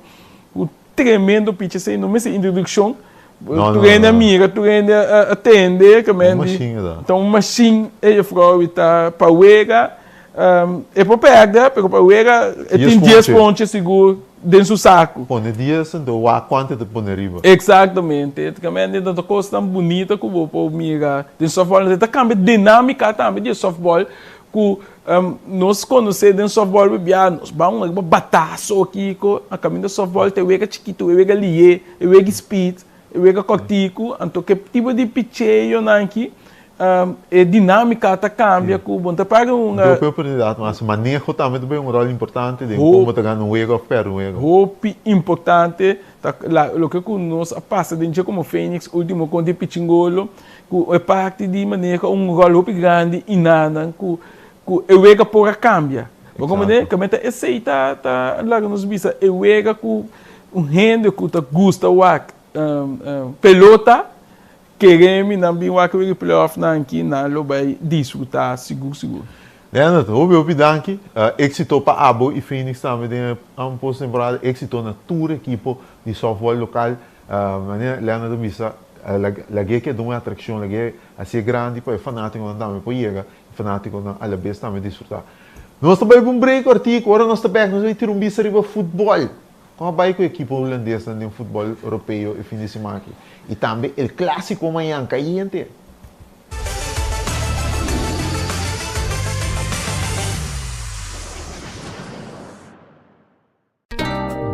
ku Tremendo picha esei no mester introduccion. No, Tur no, hende a no. mira, tur hende a tende. Un machine e ta. Ta un machine e juffrouw ta pa wega. E por perde, pero pa wega e Dies tin dies ponche. ponche sigur den su saco. Pone dies, enton wak cuanto e ta pone riba. Exactamente. Tremendo, ta cosnan bunita cu bo por mira den softball. E ta cambia dinamica tambe di e softball cu Nos konosé den softball bia nos ban un riba bataso kiko a kaminda softball ta e wega chikitu e wega lié e wega speed e wega kòrtiku anto ke tipo di picheonan aki e dinamika ta kambia ku bo no ta paga un Hopi oportunidat mas maneho tambe ta bay un ròl importante den kon bo ta gana un wega òf pèrdè un wega. Hopi importante ta loke ku nos a pasa den dje komo Phoenix ultimo kontra e Pichingolo Ku e parti di maneho un ròl hopi grandi i nanan ku ku e wega por a kambia. Bo komprendé? Exacto. Kaminda esei ta ta laga nos bisa e wega ku un hende ku ta gusta wak pelota kere mi nan bin wak wega playoff nan aki nan lo bai disfrutá sigur sigur. Leonard, hopi hopi danki. Éxito pa abo i Phoenix tambe den e post temporada. Éxito na tur ekipo di softball lokal. Manera Leonard a bisa. Lag'é keda un atrakshon, lag'é hasié grandi pa e fanátikonan tambe por yega, e fanátikonan alabes tambe disfrutá. Nos ta bai pa un break kòrtiku, ora nos ta bèk nos ta bai tira un bista riba futbòl. Kon a bai ku e ekipo hulandesnan den futbòl europeo e fin di siman aki? I tambe el klásiko mañan, kayente!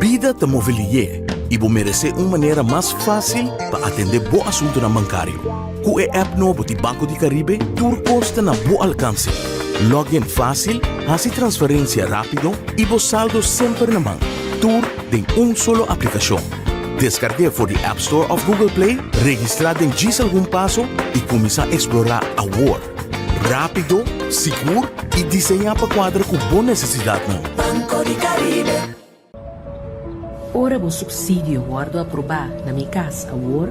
Bida ta move lié i bo meresé un manera mas fásil pa atendé bo asuntunan bankario. Ku e app nobo di Banco di Caribe tur kos ta na bo alkanse. Log in fásil, hasi transferensia rápido i bo saldo semper na man. Tur den un solo aplikashon. Deskarg'é for di App Store òf Google Play, registrá den djis algun paso i kuminsá eksplorá awor! Rápido, sigur i diseñá pa kuadra ku bo nesesidatnan. Banco di Caribe. Ora bo supsidio wòrdu aprobá na Mi Kas Awor,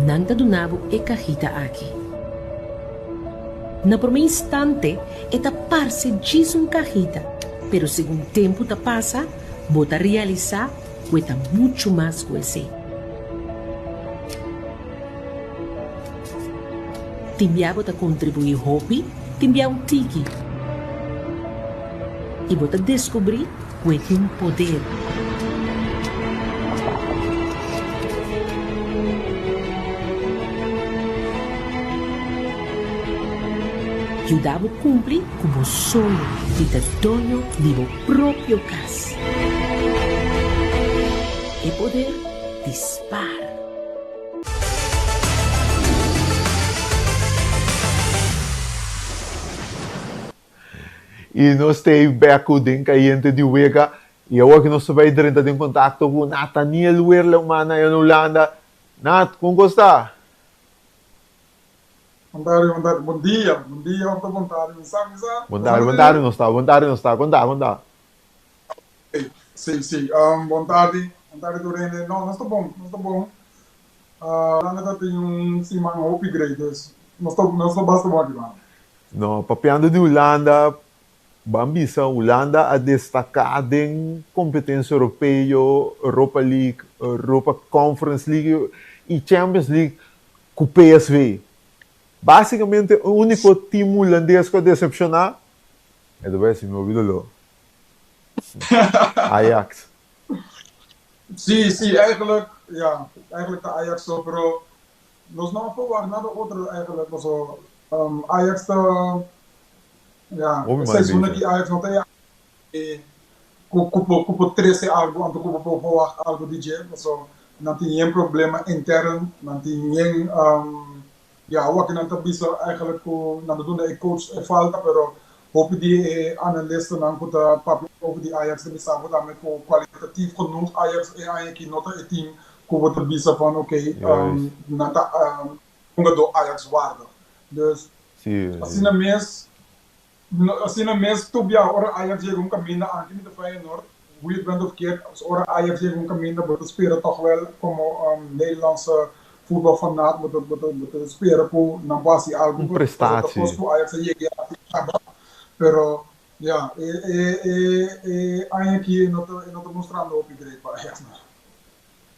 nan ta duna bo e kahita aki. Na promé instante e ta parse djis un kahita, pero segun tempu ta pasa bo ta realisá ku e ta muchu mas ku esei. Tin bia bo ta kontribuí hopi, tin bia un tiki. I bo ta deskubrí ku e tin poder. Yuda bo kumpli ku bo soño di ta doño di bo propio kas. E poder di spar. I nos ta ei bek ku den kayente di wega. I awor ku nos ta bai drenta den kontakto ku Nathaniel Werleman na Hulanda. Nat, kon kos ta? Bon tardi, bon tardi. Bon dia, bon dia òf ta bon tardi, mi sa, mi sa. Bon tardi, bon tardi nos ta, bon tardi nos ta. Kon ta, kon ta? Sí, sí. Bon tardi, bon tardi tur hende. No, nos ta bon, nos ta bon. Hulanda ta tin un siman hopi great, dus nos ta, nos ta basta bon aki banda. No, papiando di Hulanda, ban bisa Hulanda a destaká den kompetensia europeo, Europa League, Europa Conference League i Champions League ku PSV. Básikamente e úniko tim hulandes ku a desepshoná, e ta bai hasi mi hopi doló, Ajax. Sí, sí, eigenlijk, ja, eigenlijk ta Ajax so, pero nos no a verwacht nada otro eigenlijk, paso Ajax ta, ja, Hopi e mal seizoen bezig. aki Ajax no ta e Ajax ku ku por ku por trese algu, anto ku bo por verwacht algu di dje, paso nan tin yen problema intern, nan tin yen, Ya, awor nan ta bisa eigenlijk ku nan ta duna e coach e falta, pero hopi di e analistanan ku ta papia over di Ajax ta bisa bo tambe ku kwalitatief genoeg Ajax e aña aki no ta e team ku bo ta bisa van oké nan ta hungadó Ajax waardig. Dus asina mes Asina mes tur bia ora Ajax yega un kaminda anke mi ta Feyenoord, hoe je het went of keert, ora Ajax yega un kaminda bo ta spera tòg wèl komo Nederlandse voetbalfanaat bo ta bo ta bo ta spera ku nan por hasi algu Un pasobra ta prestatie. kos ku Ajax a yega ya aki kaba pero ya e e e e aña aki e no ta e no ta mostrando hopi great pa Ajax no.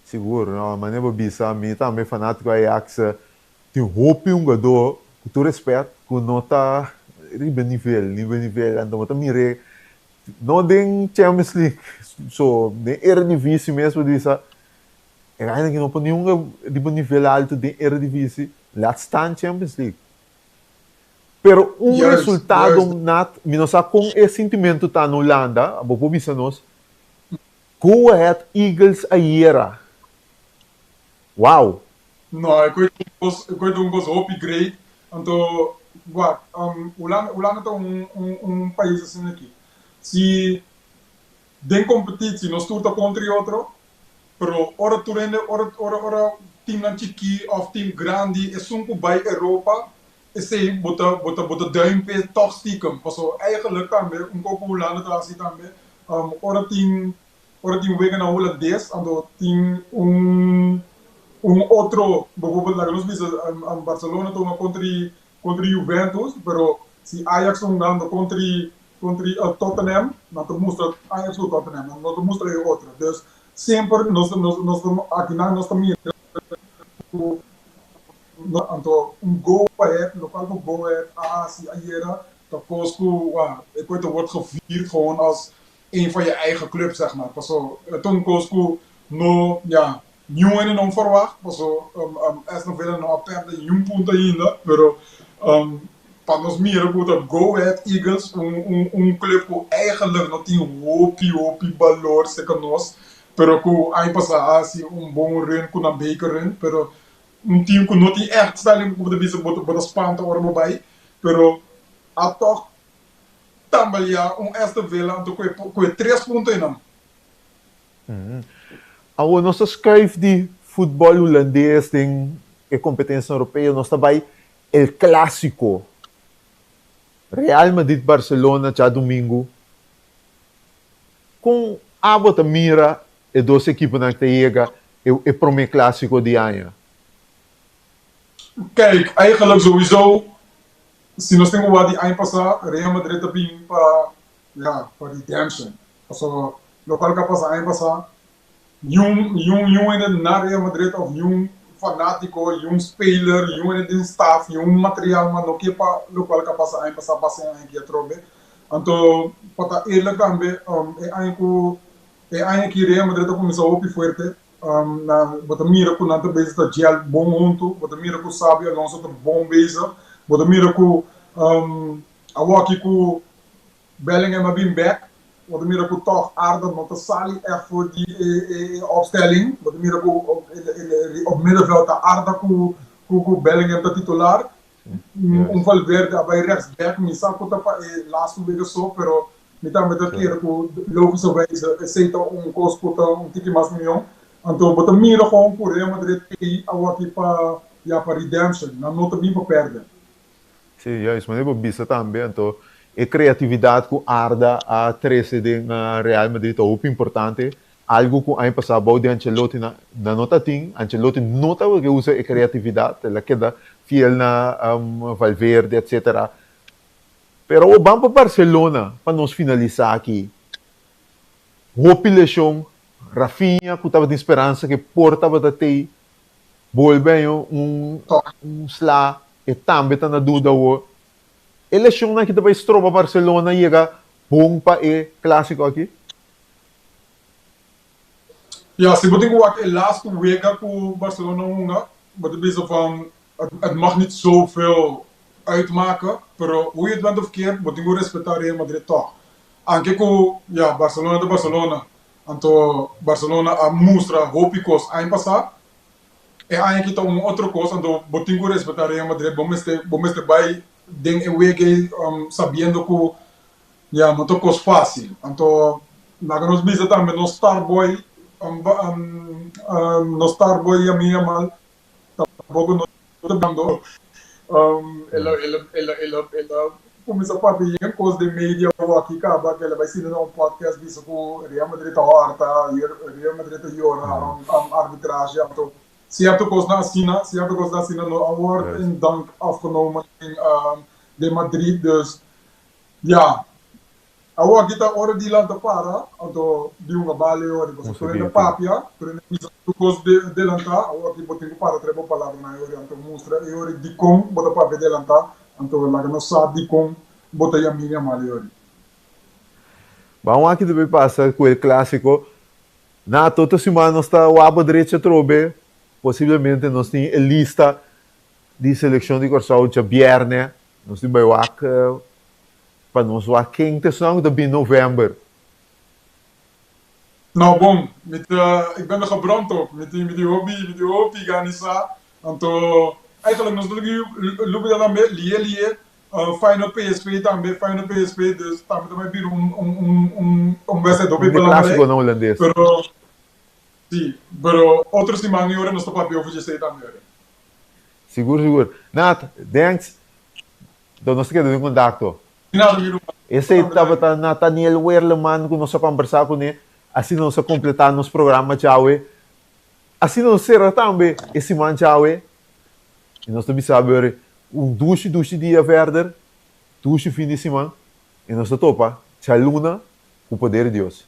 Sigur, no, manera bo bisa mi tambe fanátiko Ajax Tin hopi hungadó, ku tur respèt, ku no ta riba e nivel, riba e nivel. Anto bo ta mir'é no den Champions League so, den Eredivisie mes bo bisa e gainan aki no por ni hunga riba nivel alto den Eredivisie, laat staan Champions League. Pero un Juist, resultado juist. nat, mi no sa kon e sintimentu ta na Hulanda, bo por bisa nos, Go Ahead Eagles ayera. Wow! No, e koe ta un kos, e koe ta un kos hopi great. Anto, wak, Hulanda, Hulanda ta un, un, un pais asina aki. Si den kompetitsie nos tur ta kontra e otro, pero ora tur hende, ora, ora, ora teamnan chikí òf team grandi, esun ku bai Europa, esei bo ta, bo ta, bo ta duim p'e tòg stiekem. Pasobra eigenlijk tambe, un kos ku Hulanda ta hasi tambe, ora tin Ora tin wega na hulandes anto tin un un otro bijvoorbeeld laga nos bisa Barcelona ta hunga kontra kontra Juventus pero si Ajax ta hungando kontra kontra Tottenham nan ta mustra Ajax ku Tottenham nan no ta mustra e otro dus semper nos nos nos akinan nos ta mira. ku no anto un Go Ahead lokual ku Go Ahead a hasi ayera ta kos ku wa e koe ta word gevierd gewoon als een van je eigen club zeg maar paso e ta un kos ku no ya niun hende no verwacht paso Aston Villa no a perde niun punto ainda pero pa nos mira ku ta Go Ahead Eagles un un un club ku eigenlijk no tin hopi hopi balor serka nos pero ku aña pasá a hasi un bon run ku nan beker run pero un team ku no tin ègt stelling ku bo ta bisa bo ta spanta ora bo bai pero a tòg tambaleá un Aston Villa anto ku e ku e tres punto einan. Awor nos ta schuif di futbòl hulandes den e kompetensia europeo, nos ta bai El Clásico. Real Madrid-Barcelona djadumingu. Kon abo ta mira e dos ekiponan ta yega e promé Clásico di aña? Kijk, eigenlijk sowieso, si nos tin ku wak di aña pasá, Real Madrid ta bin pa, ya, pa redemption. Pasobra lokual ku a pasa aña pasá, niun, niun, niun hende na Real Madrid òf niun fanátiko, niun speler, niun hende den staf, niun material man no ke pa lokual ku a pasa aña pasá pasa e aña aki atrobe. Anto, pa ta eerlijk tambe, e aña ku, e aña aki Real Madrid a kuminsá hopi fuerte. Nan, bo ta mira ku nan ta bezig ta gel bon huntu, bo ta mira ku Xabi Alonso ta bon bezig, bo ta mira ku awoki ku Bellingham a bin bek, bo ta mira ku tòg Arda no ta sali ègt for di e opstelling, bo ta mira ku op middenveld ta Arda ku ku Bellingham ta titular, un Valverde a bai rechts bek, mi sa ku ta pa e lastu wega so, pero mi tambe ta kere ku logischerwijze esei ta un kos ku ta un tiki mas mion. Anto bo ta mira gewoon ku Real Madrid ei awor aki pa ya pa redemption, nan no ta bin pa pèrdè. Sí, juist, manera bo bisa tambe, anto e creatividad cu Arda a trece den Real Madrid ta hopi importante, algo cu aña pasa bou di Ancelotti nan no ta tin, Ancelotti no tabata ke usa e creatividad, el a keda fiel na Valverde etcetera. Pero awor ban pa Barcelona pa nos finalisa aki, hopi lesion, Rafinha cu tabatin speransa ke por tabata tey Bolbe año un un sla e tambe ta na duda awor. E lesionnan aki ta bay stroba Barcelona yega bon pa e clasico aki? Ya, si bo tin ku wak e laatste wega ku Barcelona hunga, bo ta bisa van het mag niet zoveel uitmaken, pero hoe je het went of keert, bo tin ku respeta Real Madrid tòg. Anke ku, ya, Barcelona ta Barcelona, Anto Barcelona a mustra hopi kos aña pasá. E aña aki ta un otro kos, anto bo tin ku respetá Real Madrid. Bo mester bo mester bai den e wega ei sabiendo ku ya no ta kos fásil. Anto laga nos bisa tambe nos star boy nos star boy Lamine Yamal Tampoco no ta dando. El a, el a, el a, el a, el a cuminsa papia yen cos den media awaki caba que el a bay sinta na un podcast bisa cu Real Madrid ta horta, Real Madrid ta yora arbitrahe. Anto cierto cosnan asina, cierto cosnan asina no a word in dank afgenomen den, den Madrid. Dus ya, Awor ki ta ora di lanta para, anto di hunga bal e ora. Pasobra tur hende papia, tur hende bisa tur kos delantá. Awor ki bo tin ku para trae bo palabranan e ora. Anto mustra e ora dikon bo ta papia delantá. Anto laga nos sa dikon bo ta yam'é yamal e ora. Ban wak ki ta bay pasa ku el Clásico. Na toto siman nos ta wak bo drechi atrobe. Posiblemente nos tin e lista di selekshon di Kòrsou djabièrnè. Nos tin bay wak. Pa nos wak ken ta esnan ku ta bin november. No bon, mi ta, ik ben er gebrand op. Mi tin, mi tin hopi, mi tin hopi gani sa. Anto, eigenlijk nos ta lubida tambe, lié lié, Feyenoord PSV tambe, Feyenoord PSV, dus tambe ta bai bira un, un, un, un, un wedstrijd hopi Un belangrijk. clásico na holandes. Pero, si, pero otro siman e ora nos ta papia over djesei tambe ora. Sigur, sigur. Nat, thanks. Enton nos ta keda den kontakto. Esei tabata Nathaniel Werleman ku nos a kombersá kuné. Asina nos a kompletá nos programa djawe. Asina nos sera tambe e siman djawe. I nos ta bisa bo un dushi dushi dia verder, dushi fin di siman. I nos ta topa djaluna ku poder di Dios.